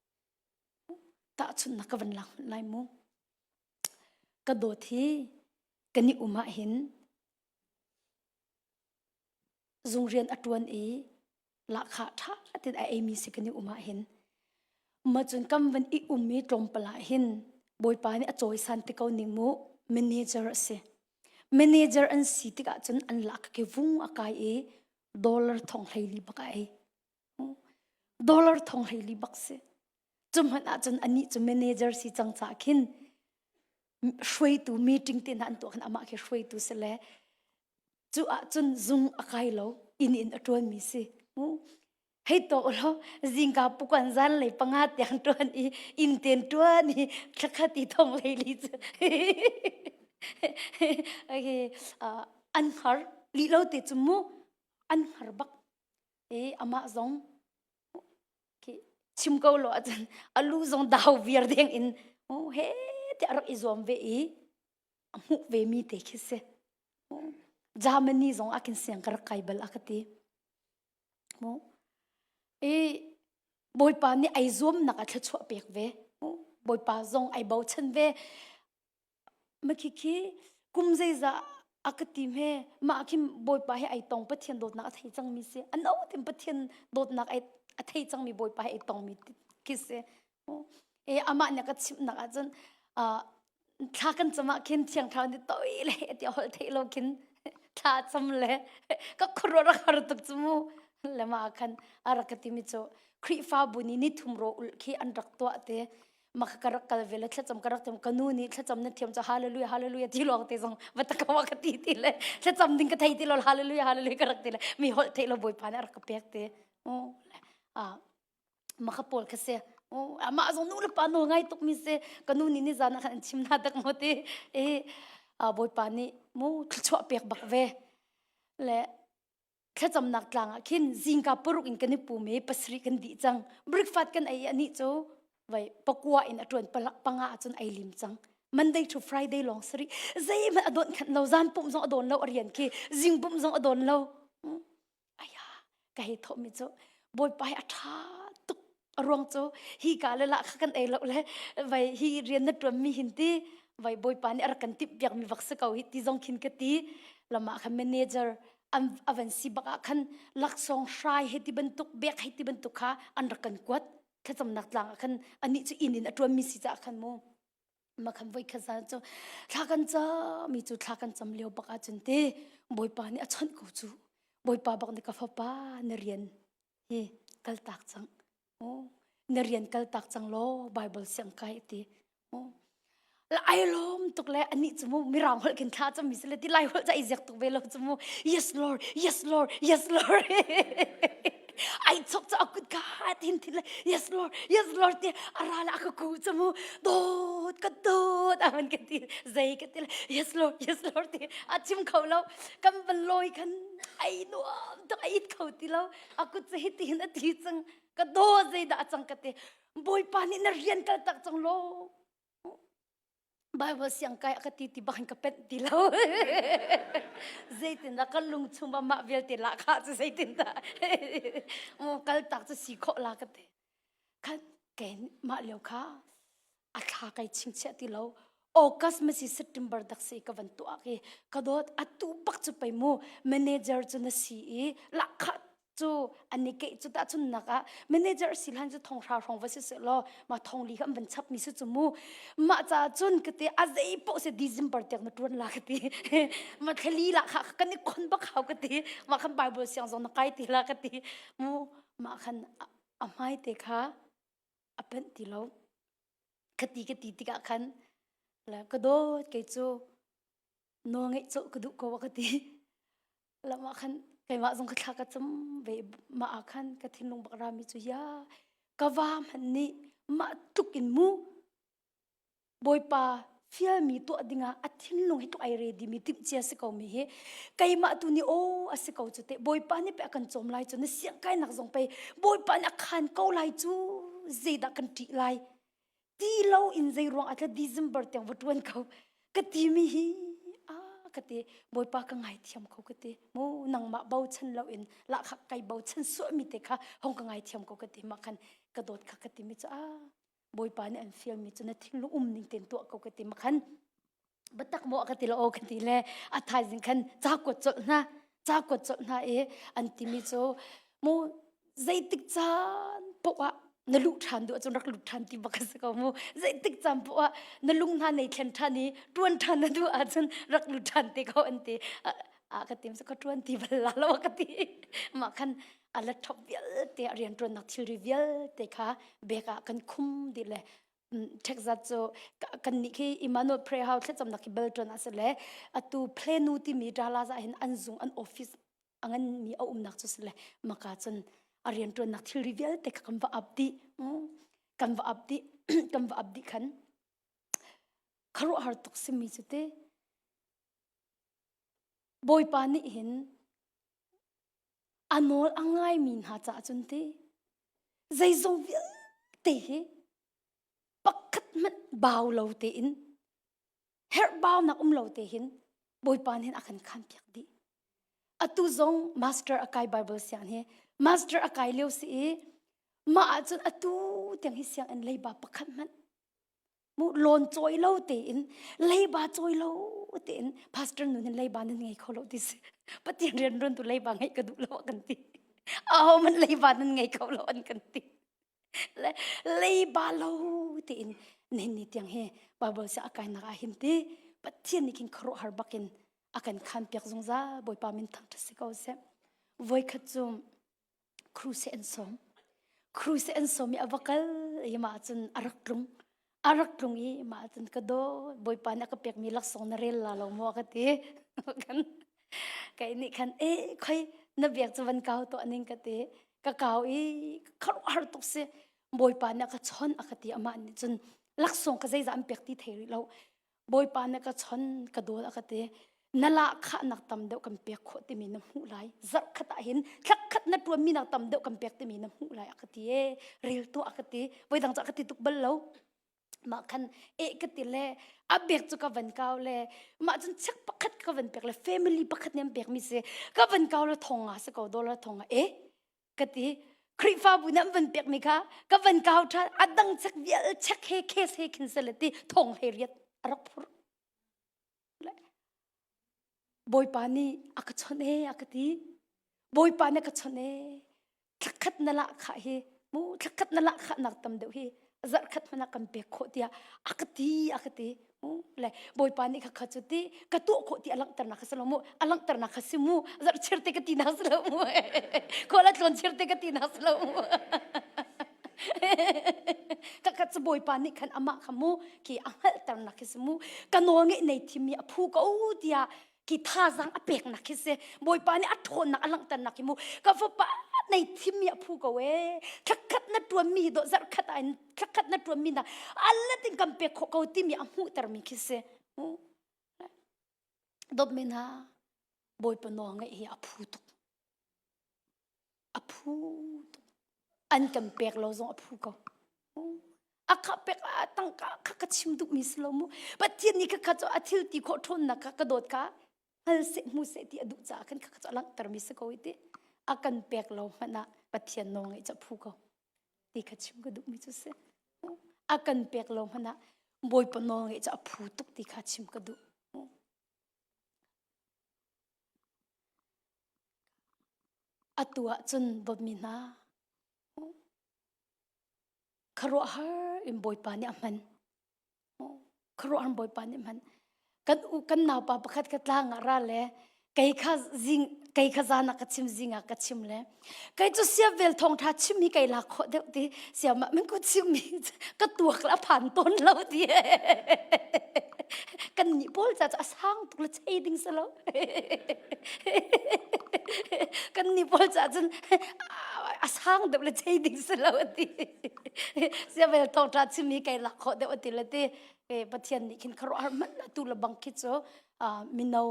Tahchunhnak ka van lak hmanh lai mu. Ka dawt hi kan i um ah hin zung rian a ṭuan i lahkhah ṭha tein a eimi si kan i um ahhin ma cun kan van i um i tlawmpal ah hin Bawipa nih a cawisan ti ko ning mu manager a si manager an si tikah cun an lak ke vung a kai i dollar thong hleili bak a ei dollar thong hleili bak si cu hmanh ah cun anih cu manager si cang ca khin hruaitu meeting te hna an tuah khan amah khi hruaitu si le cu ah cun zung a kai lo inn in a ṭuanmi si hei to law zingka pukan zan lei panga tiang ṭuan i inn ten ṭuan i thlakhat i thong lei li cu okay an har li lo te cu mu an har bak e amah zong chim ko lo ahcun a lu zong dau viar deng in he te a rak i zuam ve i a hmuh ve mi te khi si Germany zong a kin siang ka rak kai bal a ka ti mu i Bawipa nih ai zuamnak a thluachuah pek ve Bawipa zong ai bochan ve Makhikhi kum zeizah a ka ti hme mah khi Bawipa he ai tong Pathian dawtnak a thei cangmi si a no tin Pathian dawtnak ai a thei cangmi Bawipa he ai tongmi khi si e amah nih ka chimhnak ahcun thla kan cam ah khin thiang thlarau nih toi le ti holh theih lo khin thla cam le ka khuaruah rak har tuk cu mu le mah khan a rak ka timi cu Khrihfabu nih ni thum ro ulh khi an rak tuah te maka ka rak kal ve le thlacam ka rak thiam ka nu nih thlacam na thiam cu hallelujah hallelujah ti lawng te zong va ta ka ka ti ti le thlacam ding ka thei ti lo hallelujah hallelujah ka rak ti le mi holh theih lo bawipa nih a rak ka pek te ah maka pawl kha si amah zong nu le pa nawl ngai tuk mi si ka nu nih ni zan ah khan an chim na dak maw ti e bawipa nih mu thluachuah pek bak ve le thlacamnak tlang ah khin zingka paruk in kan i pum i pasarih kan dih cang breakfast kan ei anih cu Vai pakua in a ṭuan panga ahcun ai lim cang. Monday to Friday lawng sari zeihmanh a don khan lo zan pumh zong a don lo a rian khi zing pumh zong a don lo. Aya ka hei thawh mi cu Bawipa hi a ṭha tuk a ruang cu hi ka le lah kha kan ei lo le vai hi rian na ṭuan mi hin ti vai Bawipa nih a rak kan timh piak mi bak si ko hi ti zong khin ka ti lamah khan manager an avan si bak ah khan laksawng hrai he ti bantuk bek he ti bantuk kha an rak kan kuat thlacamnak tlang ah khan anih cu inn in a ṭuan mi si caah khan mu ma khan voi khat zan cu thla kan cam mi cu thla kan cam lio bak ahcun te Bawipa nih a chawnh ko cu Bawipa bak nih ka fapa na rian hi kaltak cang na rian kaltak cang law Bible siang kai ti ai lawm tuk le anih cu mu mirang holh khin thla cam mi si le ti lai holh ca i ziak tuk ve lo cu mu yes lord yes lord yes lord ai chok cu a kut ka thin thin le yes lord yes lord ti ara la ka ku cu mu dawt ka dawt a man ka ti zei ka ti le yes lord yes lord ti a chim kho lo kan van lawi khan ai nuam tuk ai it kho ti lo a kut cu hi ti hin a ti cang ka dawt zei dah a cang ka ti Bawipa nih na rian kal tak cang law Bible siang kai a ka ti ti bak in ka penh ti lo. Zeitindah kan lung chung mah vialte lah kha cu zeitindah kal tak cu si khawh la ka ti. Khan ke mah lio kha a thla kai chingchiah ti lo. August masi September dak si ka van tuah ki ka dawt atu bak cu pei mu manager cu na si i lahkhah cu an i keih cu tahchun nak ah manager si hlan cu thong hra hrawng va si se law ma thong li kha an van chap mi si cu mu mah ca cun ka te a zei poh se December tiang na tuan la ka ti ma thlali la kha kan i khon bak hau ka ti ma khan Bible siang zong na kai ti la ka ti mu ma khan a hmai te kha a panh ti lo ka ti ka ti tikah khan la ka dawt kei cu nawl ngeih cawh ka duh ko a ka ti lam ah khan keimah zong ka thla ka cam ve mah ah khan ka thinlung bak rami cu ya ka va hmanh nih mah tluk in mu Bawipa fialmi tuah dingah a thinlung hi tuk ai ready mi timhcia si ko mi hi keimah tu nih aw a si ko cu te Bawipa nih pe a kan cawm lai cu na siang kainak zong pei Bawipa nih a khan ko lai cu zeidah kan ṭih lai ti lo in zei ruang ah tla December tiang va ṭuan ko ka ti mi hi a ka ti Bawipa ka ngaithiam ko ka ti mu nangmah bochan lo in lahkhah kai bochan suah mi te kha hong ka ngaithiam ko ka ti mah khan ka dawt kha ka ti mi cu a Bawipa nih an fial mi cu na thinlung um ning tein tuah ko ka ti ma khan biatak maw ka ti lo ka ti le a thaizing khan ca kuat colh hna ca kuat colh hna i an timi cu mu zeitik caan poah ah na luh ṭhan duh ahcun rak lut ṭhan ti bak a si ko mu zeitik caan poah ah na lung hna nei thlen ṭhan i ṭuan ṭhan na duh ahcun rak lut ṭhan te ko an ti a ka tim ka ṭuan ti bal la lo ka ti mah khan a laptop vialte a rianṭuannak thilri vialte kha bag ah kan khum dih le Texas cu kan nih khi Emmanuel Prayer House thlacamnak khi bel ṭuan ah si le atu Plano timi Dallas ah hin an zung an office a nganmi a umnak cu si le maka cun a rianṭuannak thilri vialte kha kan va ap dih kan va ap dih kan va ap dih khan khuaruahhar tuk simi cu te Bawipa nih hin a nawl a ngaimi hna caah cun ti zeizong vialte hi pakhat hmanh bau lo tein herhbaunak um lo te hin Bawipa nih a kan khanpiak dih. Atu zong master a kai Bible siang hi master a kai lio si i mah ahcun atu tiang hi sianginn leiba pakhat hmanh mu lawn cawi lo tein leiba cawi lo tein pastor nun hin leiba nan ngei kho lo ti si Pathian rian ruan tu leiba ngeih ka duh lo kan ti aho man leiba nan ngei kho lo an kan ti leiba lo tiin nihin ni tiang hi Bible sia a kainak ah hin ti Pathian nih khin khuaruahhar bakin a kan khan piak zungzal Bawipa min thangṭhat si ko seh voikhat cu crusade an sawm crusade an sawm i a va kal i mah cun a rak tlung a rak tlung i mah cun ka dawt Bawipa nih a ka pekmi laksawng na rel la lo maw ka ti kan kei nih khan e khoi na biak cu van kau tuah ning ka ti ka kau i khuaruahhar tuk si Bawipa nih a ka chon a ka ti amah nih cun laksawng ka zeizah an pek ti thei rih lo Bawipa nih ka chon ka dawt a ka ti. Na lahkhah nak tam deuh kan pek khawh timi na hmuh lai. Zarh khat ah hin thlak khat na ṭuanmi nak tam deuh kan pek timi na hmuh lai a ka ti e. Rel tuah a ka ti. Voidang cu a ka ti tuk bal lo. Mah khan eh ka ti le a bek cu ka van kau le mah cun chek pakhat ka van pek le family pakhat nih an pekmi si ka van kau le thong nga si ko dollar thong nga eh ka ti Khrihfabu nih an van pekmi kha ka van kau ṭhan a dang chek vial chek he case he khin sele ti thong hlei riat a rak phur Bawipa nih a ka chawnh e a ka ti Bawipa nih a ka chawnh e thlakhat na lah khah hi mu thlakhat na lah khah nak tam deuh hi zarh khat hmanh ah kan pek khawh tiah a ka ti a ka ti mu le Bawipa nih kha kha cu ti ka tuah khawh ti a langhternak kha si lo mu a langhternak kha si mu zarh chir te ka ti nak si lo mu khual a tlawn chir te ka ti nak si lo mu ka kha cu Bawipa nih khan amah kha mu khi a hngalhternak khi si mu ka nawl ngeih nei thimmi a phu ko tiah ki thazang a peknak khi si Bawipa nih a ṭhawnnak a langhternak hi mu ka fapa nei thimmi a phu ko e thlakhat na ṭuanmi hi dawh zarhkhat ah in thlakhat na ṭuanmi na alat in kan pek khawh ko timi a hmuhtermi khi si dawtmi hna Bawipa nawl ngeih hi a phu tuk a phu tuk an kan pek lo zong a phu ko a kha pek ah tangka kha ka chim duhmi si lo mu pathian nih kha cu a thil ti khawh ṭhawnnak kha ka dawt kha hngal seh hmu seh ti a duh caah khan kha cu a langhtermi si ko i ti a kan pek lo hmanh ah pathian nawl ngeih cu a phu ko ti kha chim ka duhmi cu si a kan pek lo hmanh ah bawipa nawl ngeih cu a phu tuk ti kha chim ka duh Atu ahcun dawtmi hna, khuaruahhar in Bawipa nih a hman. Khuaruahhar in Bawipa nih a hman. Kan u kan naupa pakhat kha tlang ah ra le kei kha zing kei kha zan ah ka chim zing ah ka chim le kei cu siavel thawngṭha chim hi kei lak khawh deuh ti siamah min ku chim mi ka tuak la phan tawn lo ti kan nih pawl ca cu a sang tuk le chei ding si lo kan nih pawl ca cun a sang deuh le chei ding si lo ti siavel thawngṭha chim hi kei lak khawh deuh ti le ti pathian nih khin khuaruahhar hmanh tu le bang khi cu mino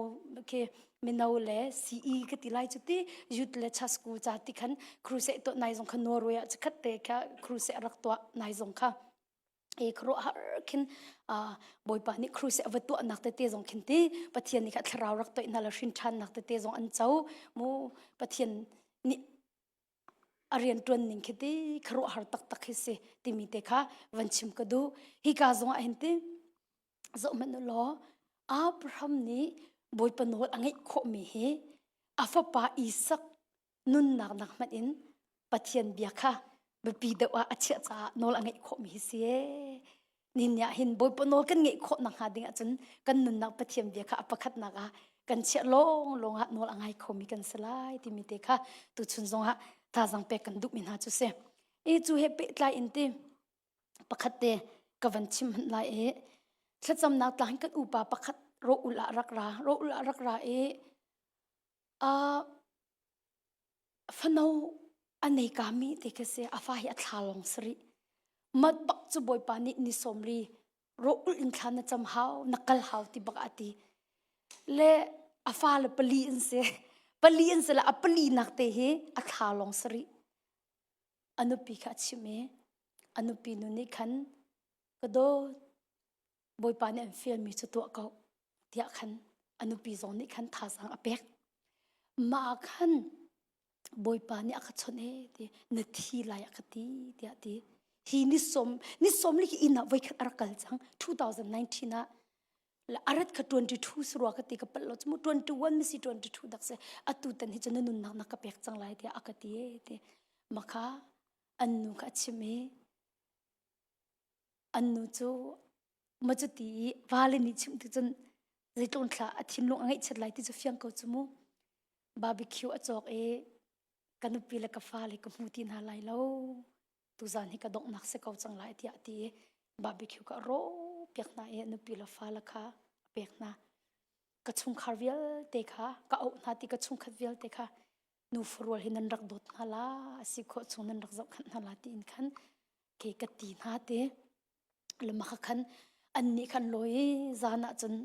khi mino le CE ka ti lai cu ti youth le church school ca ti khan crusade tuah nai zong kha Norway ah khat te kha crusade rak tuah nai zong kha e khuaruahhar khin Bawipa nih crusade a va tuahnak tete zong khin ti Pathian nih kha thlarau rak toih hna le hrin ṭhannak tete zong an co mu Pathian nih a rian ṭuan ning khi ti khuaruahhar taktak khi si timi te kha van chim ka duh hika zong ah hin ti zohhmanh u law Abraham nih Bawipa nawl a ngeih khawhmi hi a fapa Isak nunnak nak hmanh in Pathian bia kha biapi deuh ah a chiah caah nawl a ngeih khawhmi hi si ee. Nihin ah hin Bawipa nawl kan ngeih khawh nakhnga ding ahcun kan nunnak Pathian bia kha a pakhatnak ah kan chiah lawng lawng ah nawl a ngai khomi kan si lai timi te kha tuchun zong ah thazaang pek kan duhmi hna cu si. I cu he pehtlai in ti pakhat te ka van chim hmanh lai i thlacamnak tlang kan upa pakhat rawh-ul ah rak ra rawh-ul ah rak ra i uh, fano a nei kami te khi si a fa hi a thla lawng si rih mat bak cu bawipa nih ni sawm ri rawh-ul in thla na cam hau na kal hau ti bak a ti le a fa le pali in si pali in si le a pali nak te hi a thla lawng si rih a nupi kha a chimh i a nupi nu nih khan ka dawt bawipa nih an fialmi cu tuah ko tiah khan a nupi zong nih khan thazaang a pek mah ah khan bawipa nih a ka chawnh e ti na thi lai a ka ti tiah ti hi ni som ni som li hi inn ah voikhat a rak kal cang 2019 ah la arat kha 22 surua ka ti ka palh lo chu 21 misi 22 dak se atu tan hi chu na nunnak na ka pek cang lai tiah a ka ti e ti makha an nu kha a chim i an nu cu ma cu ti i vale nih chim ti cun zeitlun thla a thinlung a ngaihchiat lai ti cu fiang ko cu mu barbecue a cawk i ka nupi le ka fale ka hmu ti hna lai lo tuzan hi ka donghnak si ko cang lai tiah ti i barbecue ka rawh piak hna i nupi le fale kha a pek hna ka chungkhar vialte kha ka auh hna ti ka chungkhat vialte kha nu farual hi nan rak dawt hna la a si khawh chung nan rak zohkhanh hna la tiin khan ke ka ti hna te le maka khan an nih khan lawi zan ah cun.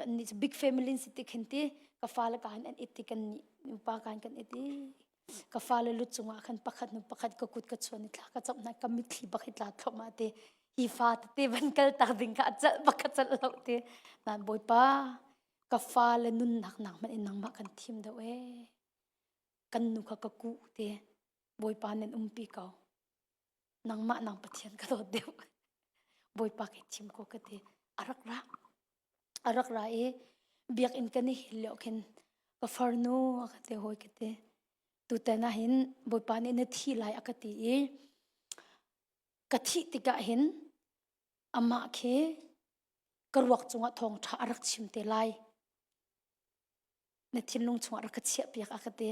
Ni cu big family si ti khin ti ka fale ka han an it ti kan ni pa kan kan it i ka fale lu cungah khan pakhat nu pakhat ka kut ka chuan i thla ka camh hna ka mitthli bak hi tla thluahmah te hi fa tete van kal tak ding kha a calh bak ka calh lo te nan bawipa ka fale nunnak nak hmanh in nangmah kan thim deuh ee kan nu kha ka kuh te bawipa nan umpi ko nangmah nang pathian ka dawt deuh bawipa kai thim ko ka ti a rak ra a rak ra i biakinn kan i hil lio khin ka farnu a ka ti hawi ka ti tutan ah hin bawipa nih na thi lai a ka ti i ka thih tikah hin amah khi ka ruak cungah thawngṭha a rak chim te lai na thinlung chungah rak ka chiah piak a ka ti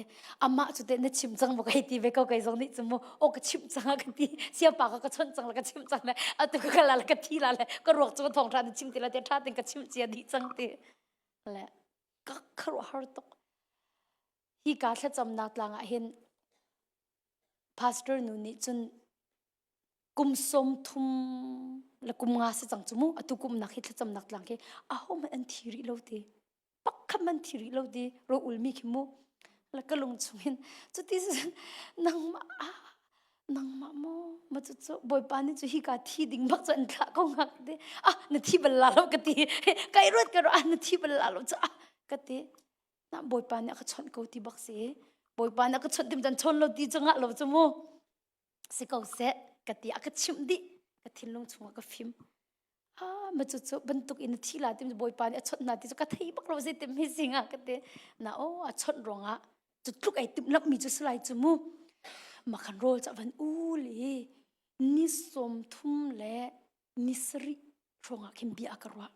amah cu teh na chim cang maw kai ti ve ko kei zong nih cu mu aw ka chimh cang a ka ti siapa ka ka chawnh cang la ka chimh cang le atu ka kala le ka thi la le ka ruak cu thawng tha na chim ti la te tha ten ka chimh cia dih cang ti le ka kharuah har tuk hi ka thlacamnak tlang ah hin pastor nu nih cun kum som thum le kum nga si cang cu mu atu kum nak hi thlacamnak tlang khi aho hmanh an thi rih lo ti pakhat man thi rih lo ti ro ulmi khi mu la ka lung chungin cuti nangmah ah nangmah maw ma cu cu bawipa nih cu hi ka thi ding bak cu an thlah ko ngak te ah na thi bal la lo ka ti kai ruat ka ro ah na thi bal la lo cu ah ka ti na bawipa nih a ka chawnh ko ti bak si bawipa nih a ka chawnh tim chan chawn lo ti cu ngah lo cu mu si ko seh ka ti a ka chimh dih ka thinlung chungah ka fim ah ma cu cu bantuk in thi la tim bawipa nih a chawnh hna ti cu ka thei bak lo zei tim hi singa ka ti na o a chawnh ruangah cu tluk ai timh lamh mi cu salai cu mu makhan rawl ca van ul i ni som thum le ni sarih hrawngah khin bia ka ruah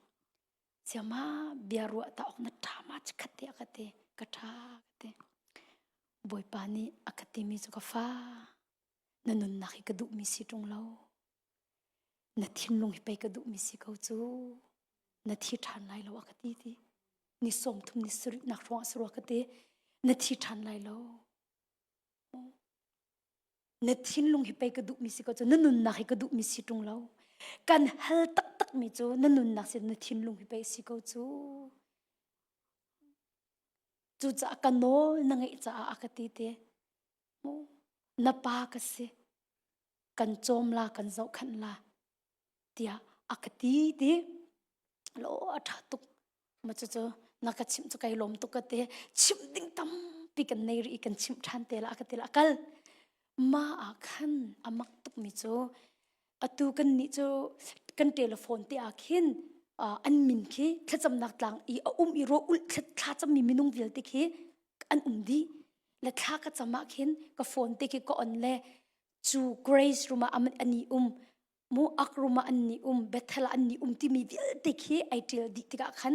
siama bia ruah ta ok na tha ma chikhat te ka ti ka tha ka ti bawipa nih a ka timi cu ka fa na nunnak hi ka duhmi si ṭung lo na thinlung hi pei ka duhmi si ko cu na thi ṭhan lai lo a ka ti ti ni sawm thum ni sarih nak hrawng a ka ti na thi ṭhan lai lo na thinlung hi pei ka duhmi si ko cu na nunnak hi ka duhmi si ṭung lo kan hal taktak mi cu na nunnak si na thinlung hi pei si ko cu cucaah ka nawl na ngeih caah a ka ti te na pa ka si kan cawm la kan zohkhanh la tiah a ka ti ti lo a ṭha tuk ma cu cu na ka chimh cu kai lawm tuk ka ti chimh ding tampi kan nei rih i kan chimh ṭhan te la ka ti la kal ma ah khan a mak tuk mi cu atu kan nih cu kan telephone te ah khin an min khi thlacamnak tlang i a um i ro ulh thlacammi minung vialte khi an um dih le thla ka cam ah khin ka phone te khi ka on le cu grace room ah an i um mu ak room ah an ni um bethel ah an ni um timi vialte khi ai ṭial dih tikah khan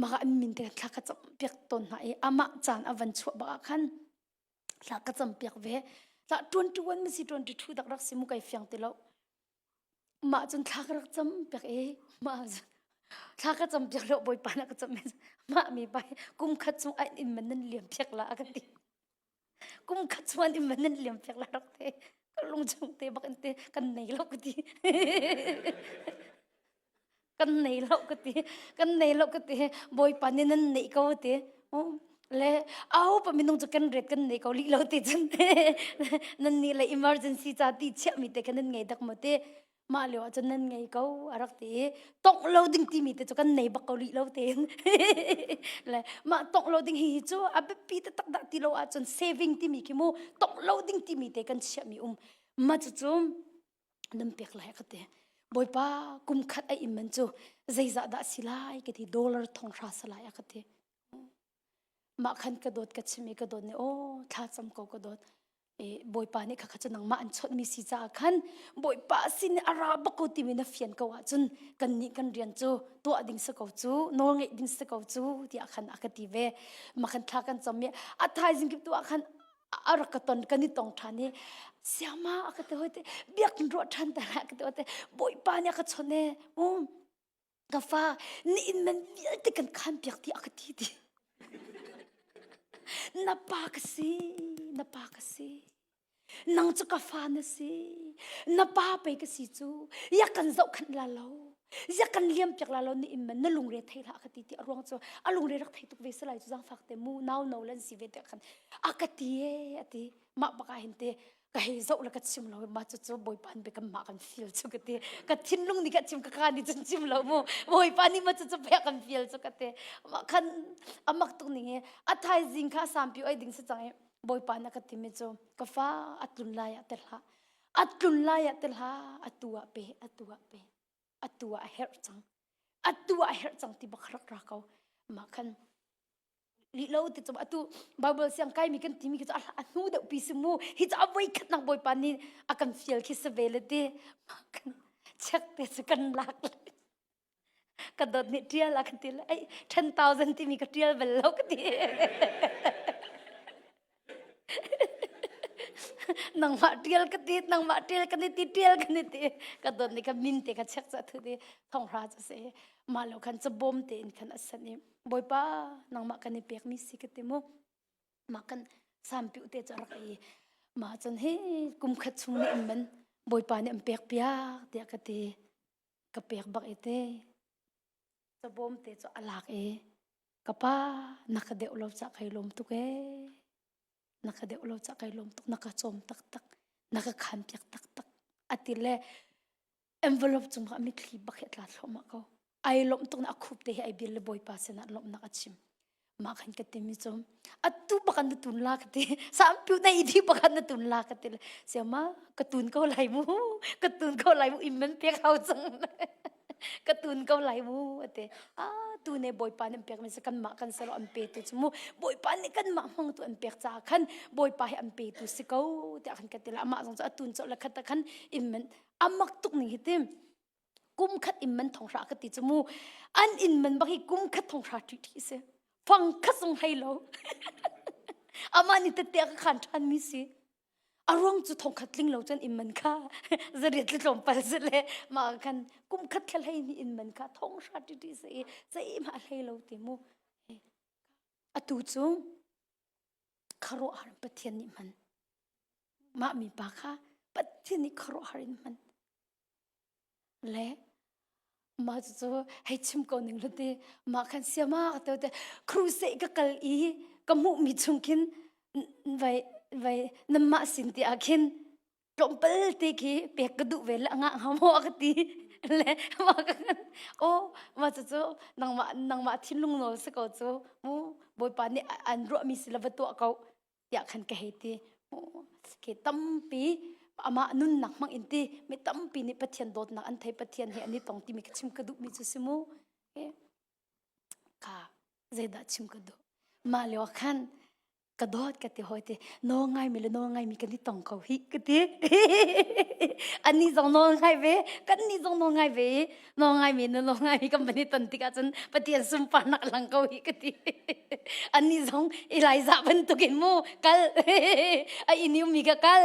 maka an min te thla ka cam piak tawn hna i amah caan a van chuah bak ah khan thla ka cam piak ve tla 21 ma si 22 dak rak si mu kai fiang ti lo mah cun thla ka rak cam piak i mah thla ka cam piak lo bawipa na ka cam mah mi pai kum khat chung ai in man nan liam piak la ka ti kum khat chung an in man nan liam piak la rak te ka lung chung te bak in te kan nei lo ka ti kan nei lo ka ti kan nei lo ka ti bawipa nih nan neih ko ti le au pa minung cu kan ret kan nei ko li lo ti cun nan nih le emergency ca ti chiah mi te khan nan ngei dak mo te mah lio ah cun nan ngei ko a rak ti i tongh lo ding timi te cu kan nei bak ko rih lo tein le mah tongh lo ding hi hi cu a biapi taktak dah ti lo ahcun saving timi khi mu tongh lo ding timi te kan chiahmi um ma cucu nan pek lai ka ti bawipa kum khat a im man cu zeizah dah si lai ka ti dollar thong hra sa lai a ka ti mah khan ka dawt ka chim i ka dawt nih aw thla cam ko ka dawt e bawipa nih khakha cu nangmah an chawnhmi si caah khan bawipa sin a ra bak ko timi na fian ko ahcun kan nih kan rian cu tuah ding si ko cu nawl ngeih ding si ko cu tiah khan a ka ti ve mah khan thla kan cam i a thaizing kip tu ah khan a rak ka ton kan i tong ṭhan i siama a ka ti hoi te biak ruah ṭhan ta ka ti te bawipa nih a ka chawnh e um ka fa ni in man vialte kan khan piak ti a ka ti ti na pa ka si na pa ka si nang cu ka fa na si na pa pei ka si cu ya kan zohkhanh la lo. Zia kan liam piak la lo ni im na lungre thei hlah ka ti ti a ruang cu a lungre rak thei tuk ve salai cu zangfak te mu nau no lan si ve te khan a ka ti e a ti mah baka hin te ka hei zoh le ka chim lo ma cu cu bawipa an be kan mah kan feel cu ka ti ka thinlung nih ka chim ka ka nih cun chim lo mu bawipa nih ma cu cu pek kan feel cu ka ti mah khan amak tuk ning i a thaizing kha sampi oi ding si cang i bawipa na ka timi cu ka fa a tlun lai ah te hlah a tlun lai ah te hlah atu ah pe atu ah pe atu ah a herh cang atu ah a herh cang ti bak rak ra ko mah khan lih lo ti cu atu Bible siang kai mi kan timi khi cu a hnu deuh pi si mu hi cu a voi khat nak bawipa nih a kan fial khi si ve le ti mah kan check te cu kan lak le ka dawt nih tial a kan ti le ei 10,000 timi ka tial bal lo ka ti nangmah tial ka ti nangmah tial kan ti tial kan ti ka dawt nih ka min te ka check ca thu ti thonghra cu si mah lo khan cabawm te in khan a san i bawipa nangmah kan i pek mi si ka ti mu mah kan sampi te cu rak i mah cun hi kum khat chung nih in man bawipa nih an pek piak tiah ka ti ka pek bak i te cabawm te cu a lak i ka pa na ka deuh lo ca kai lawm tuk ee na ka deuh lo ca kai lawm tuk na ka cawm taktak na ka khan piak taktak ati le envelope cung ah mitthli bak hi a tla thluahmah ko ai lawmh tuk na a khup te hi ai bil le bawipa sinah lawmhnak a chim mah khan ka timi cu atu bakan na tun la ka ti sampiu na i di bakan na tun la ka ti le siama ka tun ko lai mu ka tun ko lai mu imman pek hau cang ka tun ko lai mu ate a tu ne bawipa nih an pek mi kan mah kan sero an pe tu cu mu bawipa nih kan mah hmang tu an pek ca khan bawipa hi an pe tu si ko tiah khan ka ti la amah zong cu atun cawh le khat khan imman amak tuk ning hi tim kum khat in man thong hra ka ti cu mu an in man bak hi kum khat thong hra ṭi ṭi si fang khat zong hlei lo amah nih tette a ka khan ṭhan mi si a ruang cu thong khat tling lo cun in man kha zariat le tlawmpal si le mah khan kum khat thla hlei ni in man kha thong hra ṭi ṭi si i zeihmah hlei lo ti mu atu cu khuaruahhar Pathian nih hman mah mi pa kha Pathian nih khuaruahhar in hman Le mah cucu hei chim ko ning law ti mah khan siama ka te te crusade ka kal i ka hmuhmi chung khin vai vai nanmah sin ti ah khin tlawmpal te khi pek ka duh ve le a ngah hnga maw a ka ti le mah ka aw mah cucu nangmah nangmah thinlung nawl si ko cu mu Bawipa nih an ruahmi si le va tuah ko tiah khan ka hei ti ke tampi amah nunnak hmang in ti mi tampi nih Pathian dawtnak an thei Pathian he an i tong timi ka chim ka duhmi cu si mu ka zeidah chim ka duh mah lio khan ka dawt ka ti hoi ti nawl ngai mi le nawl ngai mi kan i tong ko hi ka ti ani zong nawl ngai ve kan ni zong nawl ngai ve nawl ngai mi na nawl ngai mi kan van i ton tikah cun Pathian sunparnak lang ko hi ka ti Annih zong Elijah bantukin mu kal a inn i ummi ka kal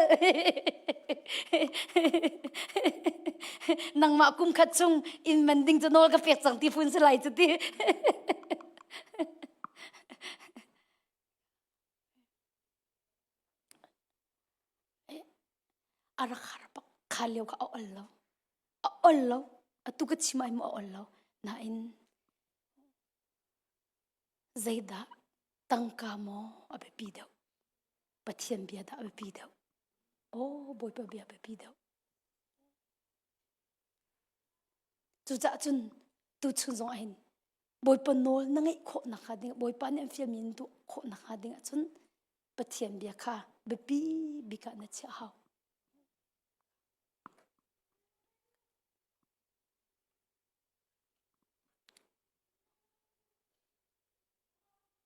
nangmah kum khat chung inn man ding cu nawl ka pek cang ti phun si lai cu ti a rak har bak kha lio kha a ol lo a ol lo atu ka chim ai mu a ol lo nain Zeidah tangka maw a biapi deuh? Pathian bia dah a biapi deuh? Aw, Bawipa bia a biapi deuh. Cucaah cun tuchun zong ah hin Bawipa nawl na ngeih khawh nakhnga ding Bawipa nih an fialmi in tuah khawh nakhnga ding ahcun Pathian bia kha biapi bik ah na chiah hau.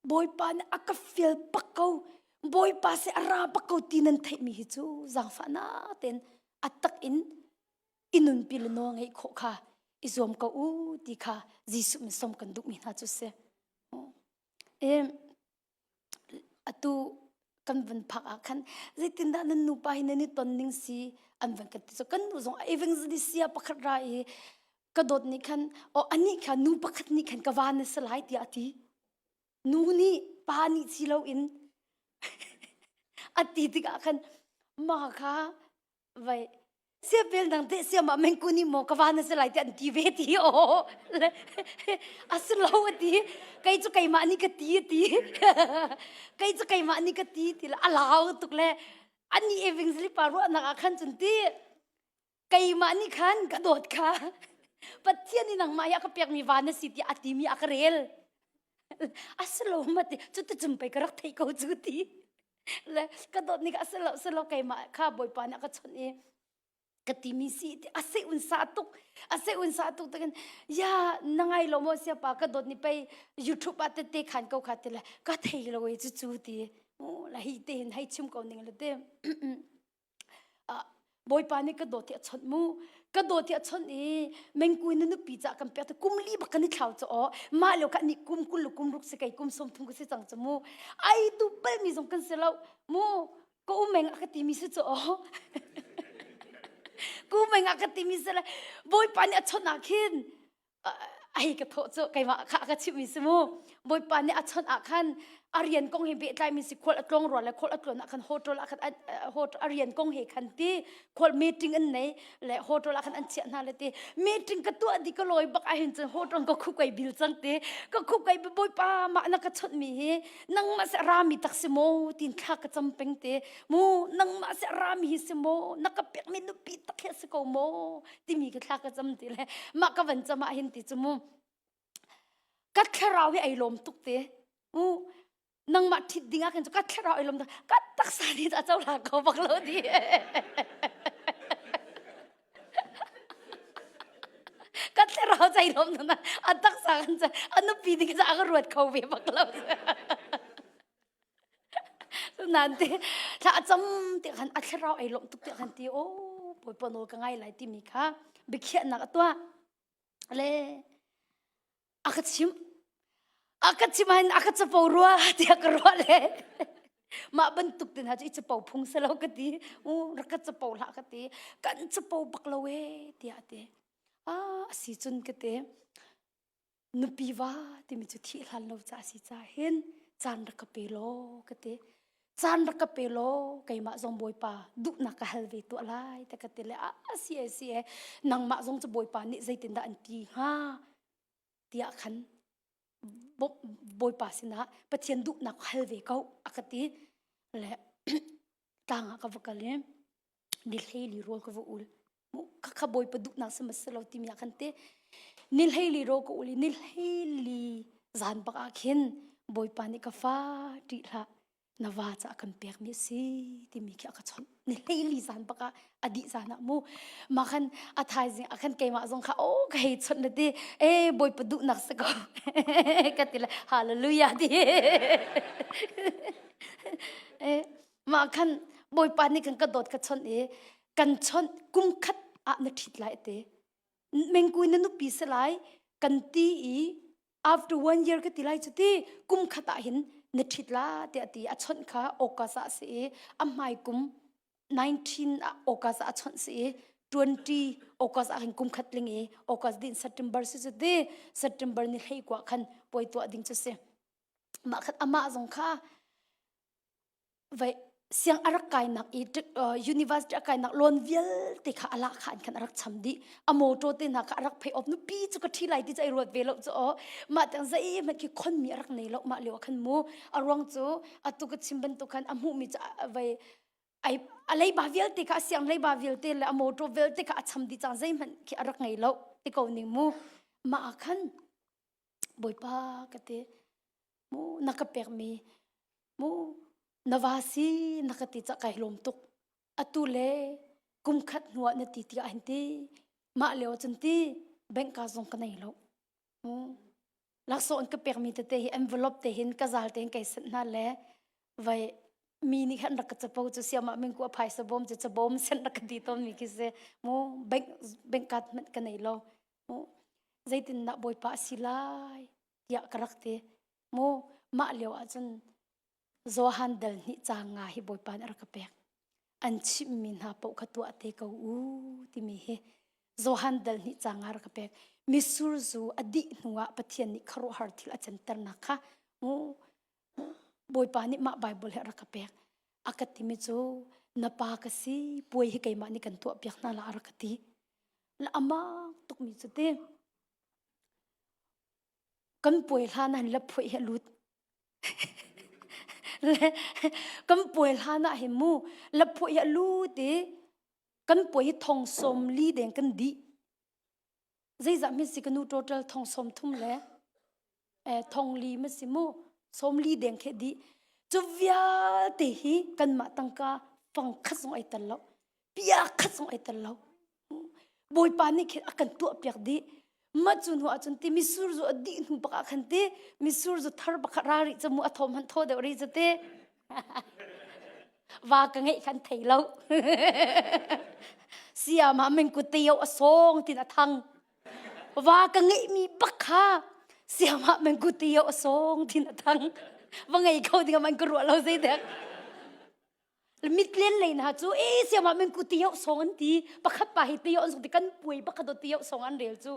Bawipa nih a ka fial bak ko. Bawipa sih a ra bak ko ti nan theihmi hi cu zaangfahnak tein a tak in i nunpi le nawl ngeih khawh kha i zuam ko u ti kha Jesuh min sawm kan duhmi hna cu si. E, atu kan van phak ah khan zeitindah nan nupa hi nan i ton ning si an van kan ti so kan nu zong evangelist pakhat ra i ka dawt nih khan o anih kha nu pakhat nih khan ka va na si lai tiah a ti nu nih pa nih si lo in a ti tikah khan mah kha vai. Siapel nang te siam ah mengku ni maw ka va na si lai ti an ti ve ti o a si lo a ti kei cu keimah nih ka ti a ti kei cu keimah nih ka ti ti le a lau tuk le ani eving zlipa ruahnak ah khan cun ti keimah nih khan ka dawt kha Pathian nih nangmah hi a ka pekmi va na si ti a timi a ka rel a si lo ma ti cu ti cum pei ka rak theih ko cu ti le ka dawt nih a si lo si lo keimah kha bawipa nih a ka chawnh i ka timi si ti a se un sa tuk a se un sa tuk takin ya na ngai lo mo sia pa ka dawt ni pei youtube ah tete khan ko kha ti le ka thei lo e cu cu ti la hi te hin hei chim ko ning le te Bawipa nih ka dawt hi a chawnh mu ka dawt hi a chawnh i mengkui na nupi ca kan pek kum li bak kan i thlau cu aw mah lio kha ni kum 20 le kum ruk si kei kum 30 ka si cang cu mu ai duh bal mi zong kan si lo mu ka umeng a ka ti mi si cu aw ku meng a ka ti mi si le Bawipa nih a chawnh ah khin ai ka thawh cu keimah kha ka chimh mi si mu bawipa nih a chawnh ah khan a rian kong he pehtlai mi si khual a tlawng rual le khual a tlawn ah khan hotel ah khan a rian kong he khan ti khual meeting an nei le hotel ah khan an chiah hna le ti meeting ka tuah di ka lawi bak ah hin cun hotel ka khup kai bil cang ti ka khup kai bawipa mah na ka chawnh mi hi nangmah se rami tak si maw tin thla ka cam peng te mu nangmah se rami hi si maw na ka pek mi nupi tak hi si ko maw timi ka thla ka cam ti le mah ka van cam ah hin ti cu mu ka thlarau hi ai lawm tuk te mu nangmah thit ding ah khin cu ka thlarau ai lawm tuk ka taksa nih a cohlang ko bak lo ti ka thlarau cai lawm na a taksa kan ca a nupi ding ca a ka ruat kho ve bak lo Nan te thla a cam ti khan a thlarau ei lawmh tuk ti khan ti o bawipa nawl ka ngai lai timi kha biakhiahnak a tuah le a ka chim a ka chim hin a ka capo rua tiah ka ruah le mah bantuk tin ha cu i capo phung se lo ka ti u rak ka capo hlah ka ti kan capo bak lo e tiah ti ah si cun ka ti Nupi va timi cu thih hlan lo ca si ca hin caan rak ka pe law ka ti. Caan rak ka pe law keimah zong Bawipa duhnak ka hal ve tuah lai te ka ti le a si e si e nangmah zong cu Bawipa nih zeitindah an ti hnga tiah khan Bawipa sinah Pathian duhnak hal ve ko a ka ti le tlang ah ka va kal i ni hleili rawl ka va ul kha bawipa duhnak si ma si lo timi ah khan te ni hleili rawl ka ul i ni hleili zan bak ah khin bawipa nih ka fa ṭih hlah na va ca kan pek mi si timi khi a ka chawnh ni hleili zan bak ah a dih zan ah mu ma khan a thaizing ah khan keimah zong kha o ka hei chawnh le ti e bawipa duhnak si ko ka ti le hallelujah ti e Mah khan Bawipa nih kan ka dawt ka chawnh i kan chawnh kum khat ah na ṭhit lai te. Mengkui na nupi si lai kan ti i after one year ka ti lai cu ti kum khat ah hin na ṭhit la tiah ti a chawnh kha August ah si i a hmai kum 19 ah August ah a chawnh si i 20 August ah hin kum khat ling i August din September si cu ti September ni hlei kwa khan puai tuah ding cu si. Mah khat amah zong kha vai siang a rak kainak i university a kainak loan vialte kha a lah kha an khan a rak cham dih a motor te hna kha a rak phei off nupi cu ka ṭhi lai ti cu ai ruat ve lo cu aw mah tiang zeihmanh khi khonmi a rak nei lo mah lio ah khan mu a ruang cu atu ka chim bantuk khan a hmuhmi cu vai ai a leiba vialte kha a siang leiba vialte le a motor vialte kha a cham dih cang zeihmanh khi a rak ngei lo ti ko ning mu mah ah khan bawipa ka ti mu na ka pekmi mu na va si na ka ti ca kai lawm tuk atu le kum khat hnu ah na ti ti ah hin ti mah lio cun ti bank ka zong ka nei lo mu laksawng an ka pekmi tete hi envelope te hin ka zal te hin kai sanh hna le vai mi nih khan rak ka capo cu siamah mingku a phaisa bawm cu cabawm sen rak ka ti tawn mi khi si mu bank bank card hmanh ka nei lo mu zeitindah bawipa a si lai tiah ka rak ti mu mah lio ahcun Johan dal hnih ca nga hi Bawipa nih a rak ka pek an chimhmi hna paoh kha tuah te ko u timi hi Johan dal hnih ca nga rak ka pek misur zu a dih hnuah Pathian nih khuaruahhar thil a canternak kha mu Bawipa nih mah Bible he a rak ka pek a ka timi cu. Na pa ka si, puai hi keimah nih kan tuah piak hna la a rak ka ti. La amak tukmi cu ti. Kan puai hlan ah hin la phuai hi a lut. Le kan puai hlan ah hin mu la phuai hi a lut i kan puai hi thong sawm li deng kan dih. Zeizah hme si ka nu total thong sawm thum le eh, thong li ma si mu sawm li deng khe dih. Cu vialte hi kanmah tangka fang khat zong ai tel lo. Pia khat zong ai tel lo. Bawipa nih khin a kan tuah piak dih. Mah cu hnu ahcun ti misur zu a dih hnu bak ah khan ti misur zu thar bakhat ra rih cu mu a thawm han thaw deuh rih cu ti. Va ka ngeih khan thei lo. Siam ah mengku teo a sawng tin a thang. Va ka ngeih mi bak kha siam ah mengku teo a sawng tin a thang. Va ngei kho ding ah man ka ruah lo zei dek. Mitlen lei hna cu e siam ah mengku teo sawng an ti. Pakhat pa hi teo an song ti kan puai pakhat do teo sawng an rel cu.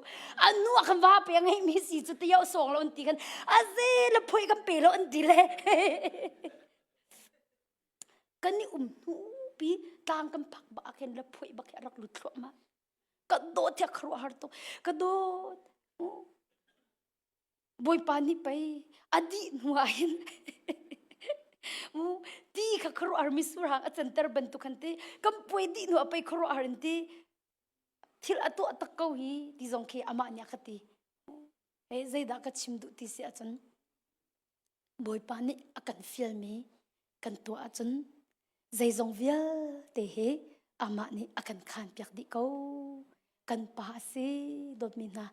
Anu ah khan va pe ngei mi si cu teo sawng lo an ti khan aze le phoi kan pe lo an ti le. Kan i um hnu pi tlang kan phak bak ah khin la phuai bak hi a rak lut thluahmah. Ka dawt hi a khuaruahhar tuk. Ka dawt. Bawipa nih pei a dih hnu ah hin mu ti kha khuaruahhar misur hang a canter bantuk han ti kan puai dih hnu ah pei khuaruahhar in ti thil a tuah tak ko hi ti zong khi amah nih a ka ti. Hei zeidah ka chim duh ti si ahcun Bawipa nih a kan fialmi kan tuah ahcun zeizong vialte hi amah nih a kan khaanpiak dih ko. Kan pa a si dawtmi hna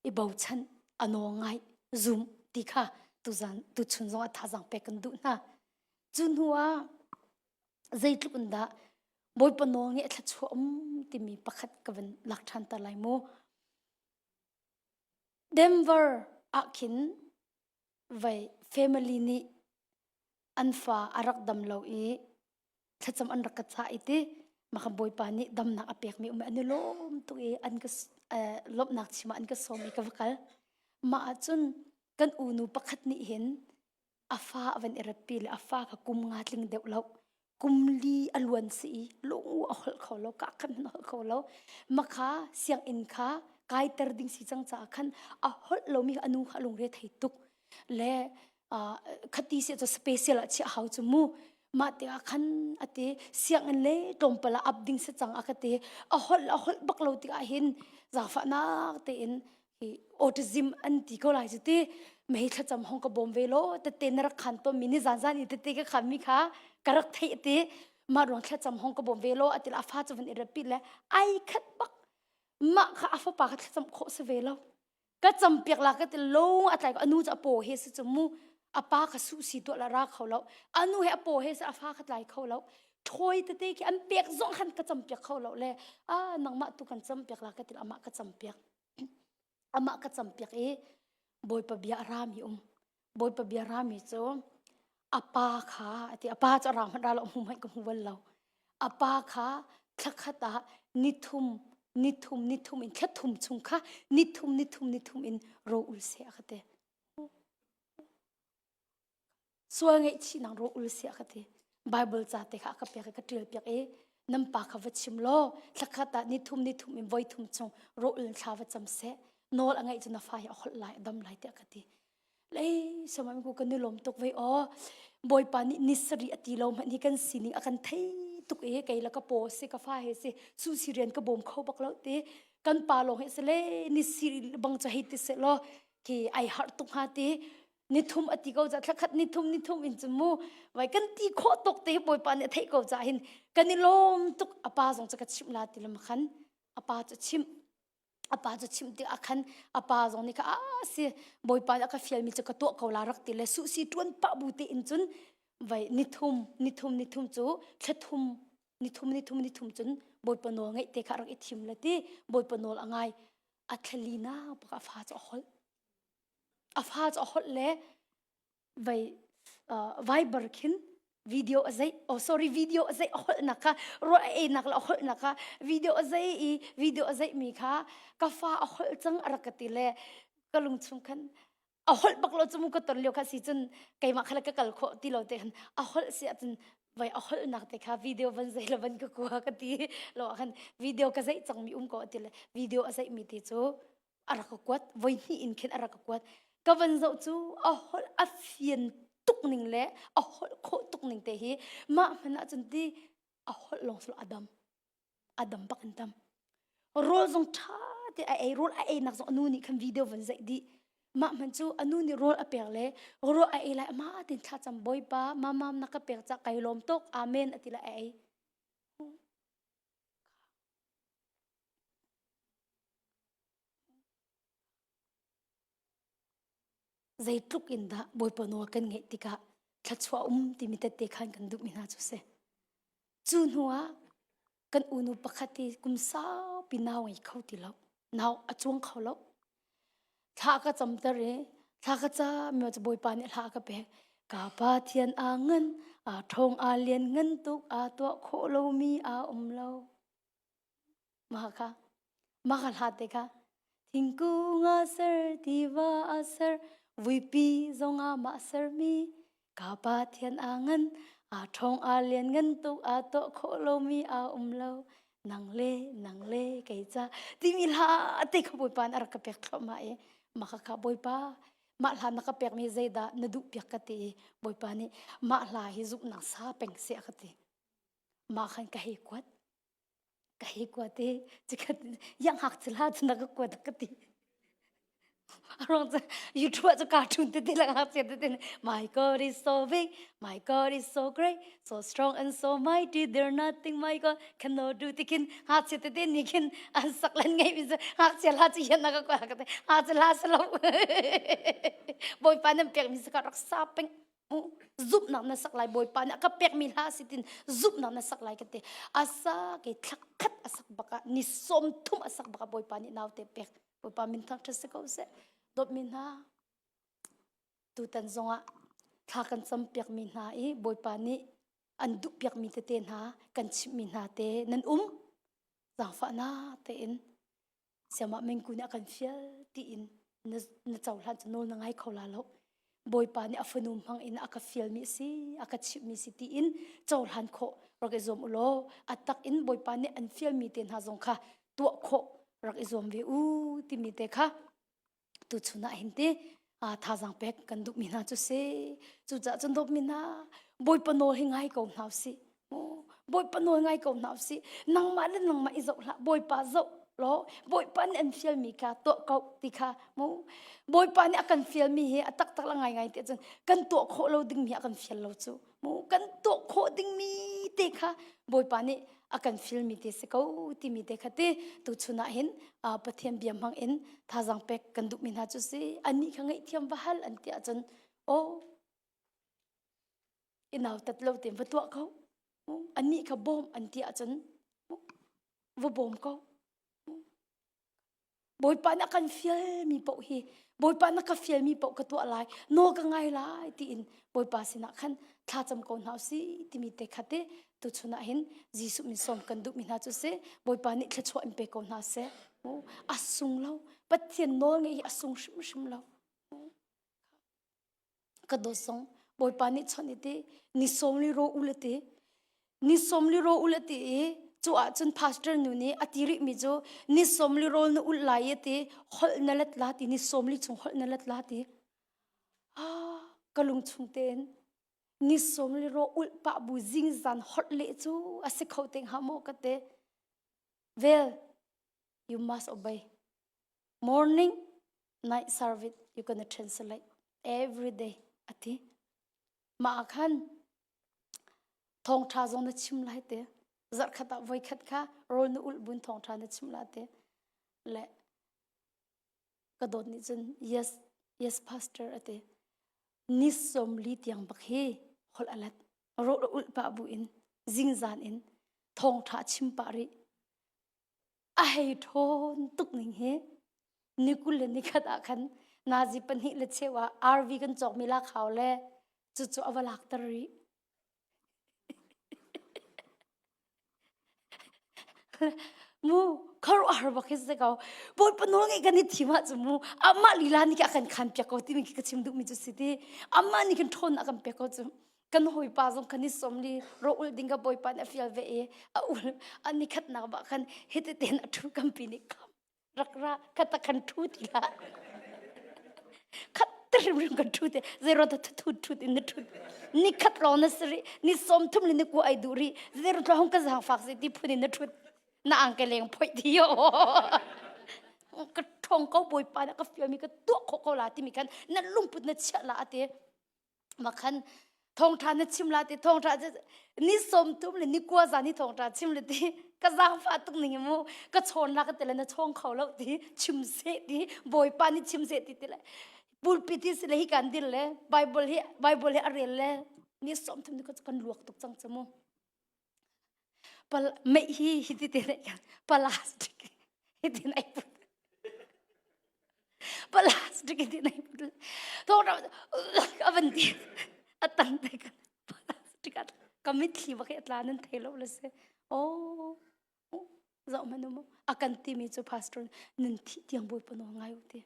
i bochan a nawl ngai zum ti kha tuzan tuchun zong ah thazaang pek kan duh hna. Cu hnu ah zeitluk in dah Bawipa nawl ngeih thluachuah um timi pakhat ka van lak ṭhan ta lai mu. Denver ah khin vei family nih an fa a rak dam lo i thlacam an rak ka cah i ti maka bawipa nih damnak a pekmi um an i lawm tuk i an ka lawmhnak chim ah an ka sawm i ka va kal mah ahcun kan unu pakhat nih hin a fa a van i ratpi le a fa kha kum nga tling deuh lo kum li a luan si i lungu a holh kho lo ka khan a holh kho lo makha sianginn kha kaiter ding si cang caah khan a holh lomi a nu kha a lungre thei tuk le khati si cu special ah chiah hau cu mu mah te ah khan ate sianginn le tlawmpal ah ap ding si cang a ka ti a holh a holh bak lo tikah hin zaangfahnak tein hi autism an ti ko lai cu ti mei thlacam hong ka bawm ve lo tete na rak khan tawn mi ni zan zan i tete ka khan mi kha ka rak theih ti mah ruang thlacam hong ka bawm ve lo atil a fa cu van i rapit le ai khat bak mah kha a fapa kha thlacam khawh si ve lo ka cam piak la ka ti lo a tlai ko anu cu a paw he si cu mu a pa kha su si tuah la ra kho lo anu he a paw he si a fa kha tlai kho lo ṭhawi tete khi an pek zong khan ka cam piak kho lo le a nangmah tu kan cam piak la ka ti amah ka cam piak amah ka campiak i Bawipa bia a rami um Bawipa bia rami cu a pa kha a ti a pa cu a ra hmanh ra lo hmu hmanh ka hmu bal lo a pa kha thlakhat ah nithum nithum nithum in thlathum chung kha nithum nithum nithum in ro ul seh a ka ti Sual ngaihchihnak rawh ul siah ka ti. Bible ca te kha a ka pek i ka ṭial piak i nan pa kha va chim law thlakhat ah nithum nithum in voi thum chung rawh ul in thla va cam seh. Nawl a ngeih cu na fa hi a holh lai a dam lai tiah ka ti. Lei samam ku kan i lawm tuk vei aw. Bawipa nih ni sarih a ti lo hmanh hi kan sining a kan thei tuk i kei le ka paw si ka fa he si su si rian ka bawm kho bak lo ti kan pa lawng hi si le ni si bang cu hei ti seh law khi ai harh tuk hnga ti nithum a ti ko ca thlakhat nithum nithum in cu mu vai kan ti khawh tuk te bawipa nih a theih ko ca hin kan i lawm tuk a pa zong cu ka chimh la ti lam khan a pa cu chimh a pa cu chimh tik ah khan a pa zong nih kha a si bawipa nih a ka fialmi cu ka tuah ko la rak ti le suh si tuan pah bu te in cun vai nithum nithum nithum cu thlathum nithum nithum nithum cun bawipa nawl ngeih te kha rak i thim le ti bawipa nawl a ngai a thlali na bak a fa cu a holh A fa cu a holh le vai Viber khin video a zeih oh sorry video a zeih a holhnak kha ruah a einak le a holhnak kha video a zei i video a zeih mi kha ka fa a holh cang a rak ka ti le ka lung chung khan a holh bak lo cu mu ka ton lio kha si cun keimah kha le ka kal khawh ti lo te khan a holh si ahcun. Vai a holhnak te kha video van zei le van ka kua ka ti lo ah khan video ka zeih cangmi um ko ti le video a zeihmi ti cu a rak ka kuat voi hnih in khin a rak ka kuat ka van zoh cu a holh a fian tuk ning le a holh khawh tuk ning te hi mah hmanh ah cun ti a holh lawng sul a dam a dam bak in dam rawl zong ṭha te a ei rawl a ei nak zong a nu nih khan video van zeih dih mah hmanh cu a nu nih rawl a pek le rawl a ei lai ama tin thlacam bawipa mamam na ka pek ca kai lawm tuk amen a ti le a ei Zeitluk in dah Bawipa nawl kan ngeih tikah thluachuah um timi tette khan kan duhmi hna cu si. Cu hnu ah kan unu pakhat hi kum saupi nau ngei kho ti lo. Nau a cuang kho lo. Thla ka camter i thla ka cam mi cu Bawipa nih hla ka pek. Ka Pathian aa ngan, aa ṭhawng aa lian ngan tuk, aa tuah khawh lomi aa um lo. Mah kha mah kha hla te kha thingkung a ser tiva a ser vuipi zong ah mah sermi ka Pathian aa ngan aa ṭhawng aa lian ngan tuk aa tuah khawh lomi aa um lo nang le nang le kei ca timi hla te kha Bawipa nih a rak ka pek thluahmah i mah kha kha Bawipa mah hla na ka pekmi zeidah na duh piak ka ti i Bawipa nih mah hla hi zumhnak sa peng seh a ka ti mah khan ka hei kuat ka hei kuat i cikhat yang hak cila cu na ka kuat ka ti arong cu YouTube ah cu cartoon tete lang hak chia tete my God is so big my God is so great so strong and so mighty there nothing my God cannot do tikin hak chia tete ni khin an sak lan ngai mi hak chia la chu hian na ka kuat ka ti hak cila salo bawipa nan pek mi sa ka rak sa peng zumhnak na sak lai bawipa nih a ka pekmi hla si tin zumhnak na sak lai ka ti asa ke thlak khat a sak bak ah ni som thum a sak bak ah bawipa nih naute pek bawipa min thang ṭha si ko seh dawtmi hna tutan zongah thla kan cam piakmi hna i bawipa nih an duh piakmi tete hna kan chimhmi hna te nan um zaangfahnak tein Siamah mengku nih a kan fial tiin na, na cohlan cu nawl na ngai kho la lo. Bawipa nih a fanu hmang in a ka fialmi a si, a ka chimhmi si tiin cohlan khawh rak i zuam u law a tak in Bawipa nih an fialmi te hna zong kha tuah khawh rak i zuam ve u timi te kha tuchun ah hin ti thazaang pek kan duhmi hna cu si cucaah cun dawtmi hna bawipa nawl hi ngai ko hna usih bawipa nawl ngai ko hna usih nangmah le nangmah i zoh hlah bawipa zoh law bawipa nih an fialmi kha tuah ko ti kha mu bawipa nih a kan fialmi hi a taktak la ngai ngai ti cun kan tuah khawh lo dingmi a kan fial lo cu mu kan tuah khawh dingmi te kha bawipa nih a kan filmi te si ko timi te kha ti tuchun ah hin Pathian bia hmang in thazaang pek kan duhmi hna cu si anih kha ngaihthiam va hal an ti ahcun aw i nautat lo tein va tuah ko anih kha bawm an ti ahcun va bawm ko Bawipa na kan fialmi paoh hi Bawipa na ka fialmi paoh ka tuah lai nawl ka ngai lai tiin Bawipa sinah khan thlacam ko hna usih timi te kha te tuchun ah hin Jesuh min sawm kan duhmi hna cu si Bawipa nih thluachuah in pe ko hna seh a sung lo Pathian nawl ngeih hi a sung hrimhrim lo ka dawt zong bawipa nih chawnh i ti ni sawmli ro u le ti ni sawmli ro u le ti i cu ah cun pastor nu nih a ti rih mi cu ni sawmli rawl na ulh lai i ti holh na let la ti ni sawmli chung holh na let la ti ah ka lung chung tein ni sawmli ro ulh pah bu zingzan holh leh cu a si kho te hnga maw ka te vel you must obey morning night service you gonna translate every day ati mah ah khan thawngtha zong na chim lai te zarhkhat ah voikhat kha rawl na ulh bun thawngtha na chim la te le ka dawt nih cun yes yes pastor ati ni som li tiang bak hi holh alat rawl ulh pah bu in zingzan in thawngtha chim pah rih a hei ṭhawn tuk ning hi ni 21 ah khan nazi pahnih le cheu ah RV kan cawkmi lakhau le cucu a va lakter rih. mu khuaruahhar bak hi si ko bawipa nawl ngeih kan i thim ah cu mu amah lila nih a kan khan piak ko timi khi ka chim duhmi cu si ti amah nih khin ṭhawn a kan pek ko cu. Kan hawipa zong khan ni som li ro ul ding ka bawipa nih a fial ve i a ul a ni khatnak bah khan hiti ten a ṭhu kampi nih kam rak ra khat ta khan ṭhu ti hlah khat te hrimhrim kan ṭhu te zero ta thu ṭhut in na ṭhut ni khat lawng na si rih ni som thum le ni ku ai duh rih zero tla hong ka zaang fak si ti phun in na ṭhut na ang ke leng phoih ti yo ka ṭhong ko bawipa na ka fial mi ka tuah khawh ko la timi khan na lungput na chiah la ate ma khan thawngṭha na chim la ti thawngṭha ni som tum le ni kua zan hi thawngṭha chim le ti ka zaangfah tuk ning mu ka chawn la ka ti le na chawng kho lo ti chim se ti bawipa nih chim se ti ti le pulpit hi si le hi kan dir le bible hi bible hi a rel le ni som thum ni ko kan luak tuk cang chu mu pal mei hi hi ti te plastic hi tin ai put plastic hi tin ai put thong ra avan ti atang te ka plastic at kamit thli bak atla nan thei lo le se oh zau manu mo akan ti mi chu pastor nan thi tiang boi pano ngai u ti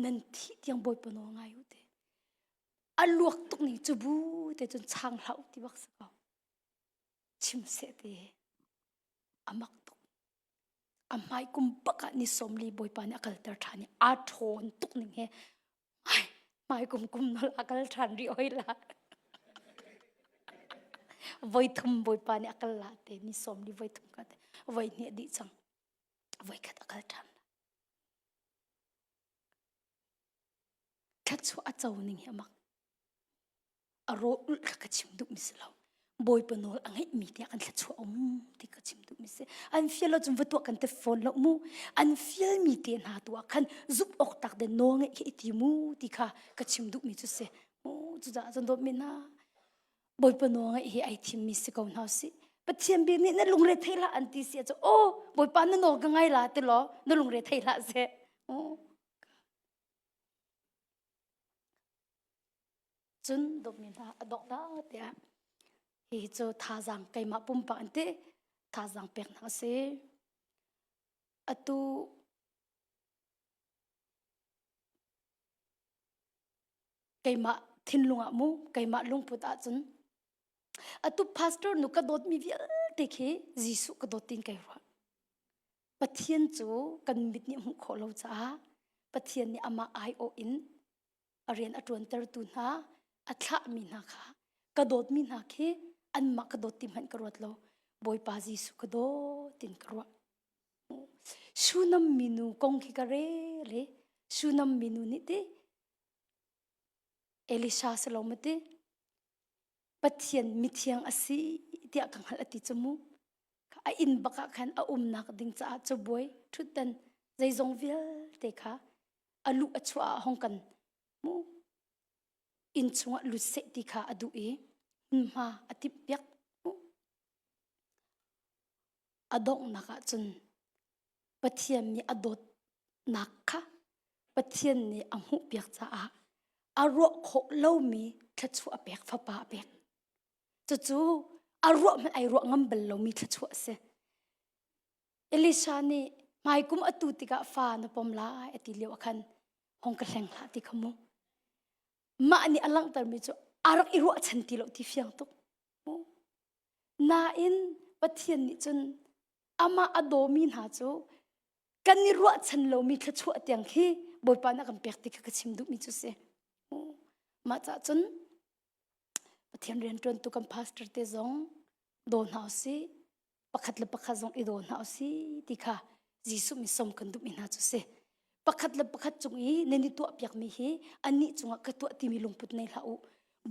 nan thi tiang boi pano ngai u ti A luak tuk ning cu bu te cun chang hlah u ti bak si ko. Chim seh ti a mak tuk. A hmai kum bak ah ni sawmli Bawipa nih a kalter ṭhan i aa ṭhawn tuk ning he hmai hmai kum kum nol a kal ṭhan rih hoi la. Voi thum Bawipa nih a kal la te ni sawmli voi thum ka te voi hnih a dih cang. Voi khat a kal ṭhan. Thluachuah a co ning hi a mak. A rawl ulh kha ka chim duhmi si lo. Bawipa nawl a ngeihmi tiah kan thluachuah um ti ka chim duhmi si. An fial lo cun va tuah kan te fawn lo mu. An fialmi te hna tu ah khan zumh awk tak den nawl ngeih khi i ti mu ti kha ka chim duhmi cu si. Mu cucaah cun dawtmi hna Bawipa nawl ngeih hi ai thimmi si ko hna usih. Pathian bia nih na lungre thei hlah an ti si ahcun aw Bawipa na nawl ka ngai la ti law na lungre thei hlah seh. Cun dawtmi hna a donghnak tiah hihi cu thazaang keimah pumpak in ti thazaang peknak a si. Atu keimah thinlung ah mu keimah lungput ahcun atu pastor nu ka dawtmi vialte khi Jesuh ka dawt tin kai ruah. Pathian cu kan mit nih hmuh khawh lo caah Pathian nih amah aiawh in a rian a ṭuantertu hna a thlahmi hna kha ka dawtmi hna khi anmah ka dawt ti hmanh ka ruat lo Bawipa Jesuh ka dawt in ka ruah. Shunam minu kong khi ka rel i Shunam minu nih ti Elisha si lo maw ti Pathian mithiang a si tiah ka hngalh a ti cu mu. A inn bak ah khan a umnak ding caah cabuai ṭhutdan zeizong vialte kha a luh a chuah ah hong kan mu inn chungah lut seh ti kha a duh i hmunhma a timhpiak mu. A donghnak ah cun Pathian nih a dawtnak kha Pathian nih a hmuhpiak caah a ruah khawh lomi thluachuah a pek, fapa a pek. Cucu a ruah hmanh ai ruah ngam bal lomi thluachuah a si. Elisha nih hmaikum atu tikah fa na pom lai a ti lio ah khan hong ka hleng hlah ti kha mu. Mah nih a langhtermi cu a rak i ruahchan ti lo ti fiang tuk. Nain Pathian nih cun amah a dawmi hna cu kan i ruahchan lomi thluachuah tiang khi Bawipa nih a kan pek ti kha ka chim duhmi cu si. Mah caah cun Pathian rianṭuantu kan pastor te zong daw hna usih, pakhat le pakhat zong i daw hna usih ti kha Jesuh min sawm kan duhmi hna cu si. Pakhat le pakhat cung i nan i tuahpiakmi hi annih cungah ka tuah timi lungput nei hlah u.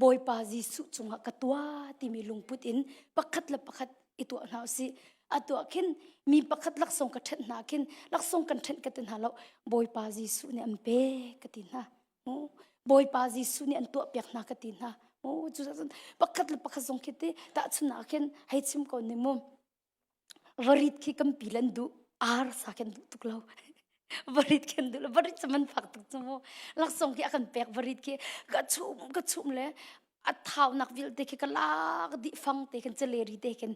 Bawipa Jesuh cungah ka tuah timi lungput in pakhat le pakhat i tuah hna usih. A tuah khin mi pakhat laksawng ka ṭhenh hna khin laksawng kan ṭhenh ka ti hna lo. Bawipa Jesuh nih an pek ka ti hna. Bawipa Jesuh nih an tuahpiak hna ka ti hna. Cucaah pakhat le pakhat zong khi ti tahchunhnak khin hei chim ko ni mu. Varit khi kan pi lan duh ar sa kan duh tuk lo. Varit kan duh lo varit cu man fak tuk cu mu. Laksawng khi a kan pek varit khi ka chum ka chum le a thaunak vialte khi ka lak dih fang te khin caleri te khin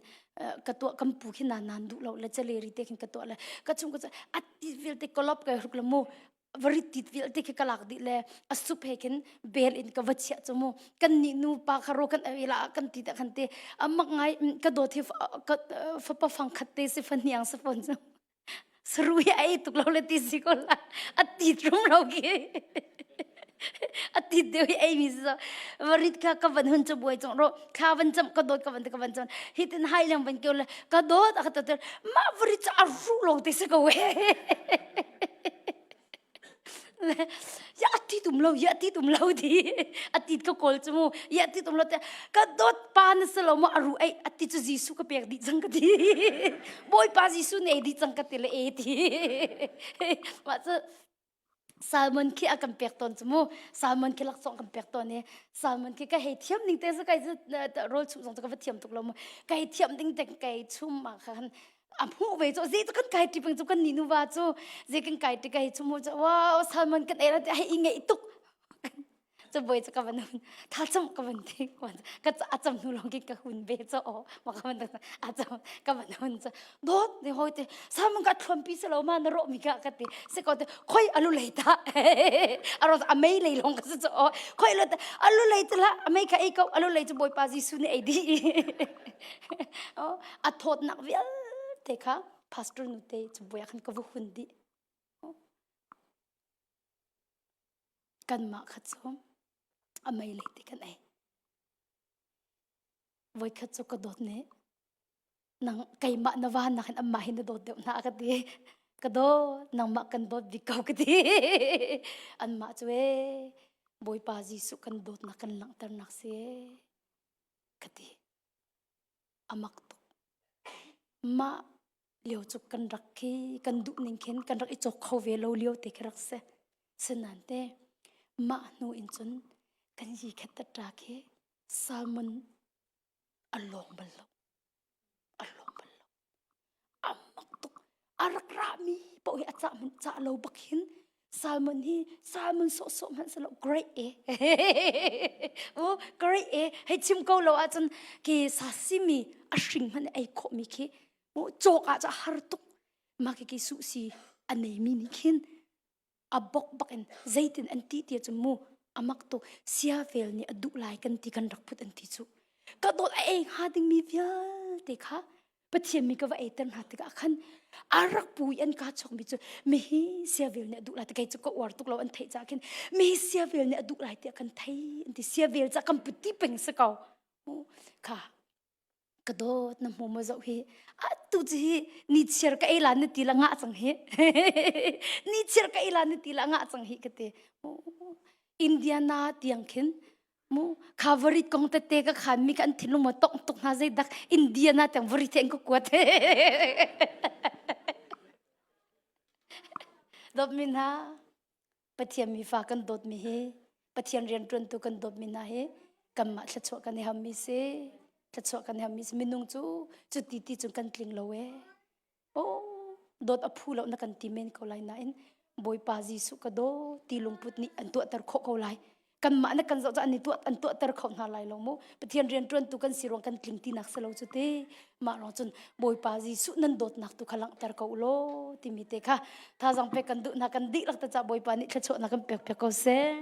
ka tuah kan pu khi nan nan duh lo le caleri te khin ka tuah le ka chung ka a ti vialte kolop kai hruk le mu. Varit tit vialte khi ka lak dih le a sup he khin bel in ka va chiah cu mu. Kan nih nu pa kha ro kan ei la kan ti ta khan te amak ngai ka dawt hi fapa fang khat te si fahniang si fawn cu. Saru hi a ei tuk lo le ti si ko la. A tit rum lo ki. A tit deuh hi ei mi si so. Varit kha ka van hun chu buai chung ro thla van cam ka dawt ka van ka van cam hi tin hai lang van keu le ka dawt a ka ta ma varit chu a ru lo te si ko we. Ya ati tum lo ya ti tum lo ti ati ka kawl chu mu ya ti tum lo te ka dawt pa na se lo mo aru ei ati chu Jesu ka pek di chang ka ti Bawipa Jesu ne di chang ka ti le e ti ma chu salmon khi a kan pek ton chu mu salmon khi laksawng kan pek ton i salmon khi ka hei thiam ning te su kai chu rol chum zong chu ka va thiam tuk lo mu ka hei thiam ding te kai chum ma kha a hmuh ve cu zei cu kan kai ṭi peng cu kan ni nuva cu zei kan kai ṭi kai chu mu cu wow salmon kan ei la hei i ngeih tuk cu boi cu ka van hun tha cham ka van ti ka a cham hnu lawng kin ka hun ve cho ma ka van a cham ka van hun chu dot ni hoi te salmon ka thluam pi selo ma na ro mi ka ka ti se ko te khoi alu lei ta aro a mei lei long ka chu khoi lo te alu lei te la a mei ka ei ko alu lei chu bawipa Jesu nih ei di a thawtnak vialte kha pastor nute cabuai ah khan ka va hun dih. Kanmah kha cu a mei lei te kan ei. Voikhat cu ka dawt nih nang keimah na va nakin amah hi na dawt deuh hna ka ti. Ka dawt nangmah kan dawt bik ko ka ti. Anmah cu ee Bawipa Jesuh kan dawtnak kan langhternak si ee ka ti. A mak tuk. Mah lio cu kan rak khi kan duh ning khin kan rak i cawk kho ve lo lio te khi rak si. Sinan te mah hnu in cun kan yi khat ta khi salmon a lawng bal lo. A lawng bal lo. A mak tuk. A rak rami paoh hi a cah hmanh cah lo bak hin salmon hi salmon sawhsawh hmanh si lo great e. U great e hei chim ko lo ahcun ki sasimi a hring hmanh ei khawhmi khi mu cawk ah cu har tuk. Mah khi ki suh si a neimi nih khin a bok bak in zeitin an ti ti cu mu amak tuk siavel nih a duh lai kan ti kan rak put an ti cu ka dawt a ei hnga dingmi vialte kha Pathian mi ka va eiter hna tikah khan a rak pu i an ka chawkmi cu mihi siavel nih a duh lai ti kei cu ka uar tuk lo an theih caah khin mihi siavel nih a duh lai tiah kan thei an ti siavel ca kan put ti peng si ko kha ka dawt na hmu maw zoh hi atu cu hi ni chiar ka ei la na ti la ngah cang hi ni chiar ka ei la na ti la ngah cang hi ka ti Indiana tiang khin mu kha varit kong tete ka khan mi ka an thinlung ma tong tuk hna zei dak Indiana tiang varit he an ka kuat dawt min ha Pathian mi fa kan dawtmi hi Pathian rianṭuantu kan dawtmi hna hi kanmah thluachuah kan i hammi si thluachuah kan i hammi si minung cu cuti ti cun kan tling lo ee oh dawt a phu lo na kan ti men ko lai nain Bawipa Jesuh ka daw ti lungput nih an tuahter khawh ko lai kanmah na kan zoh cu an i tuah an tuahter kho hna lai lo mu Pathian rianṭuantu kan si ruang kan tling tinak si lo cu ti mah ruang cun Bawipa Jesuh nan dawtnak tu kha langhter ko u law timi te kha thazang pek kan duh hna kan dihlak te ca Bawipa nih thluachuahnak kan pek piak ko seh.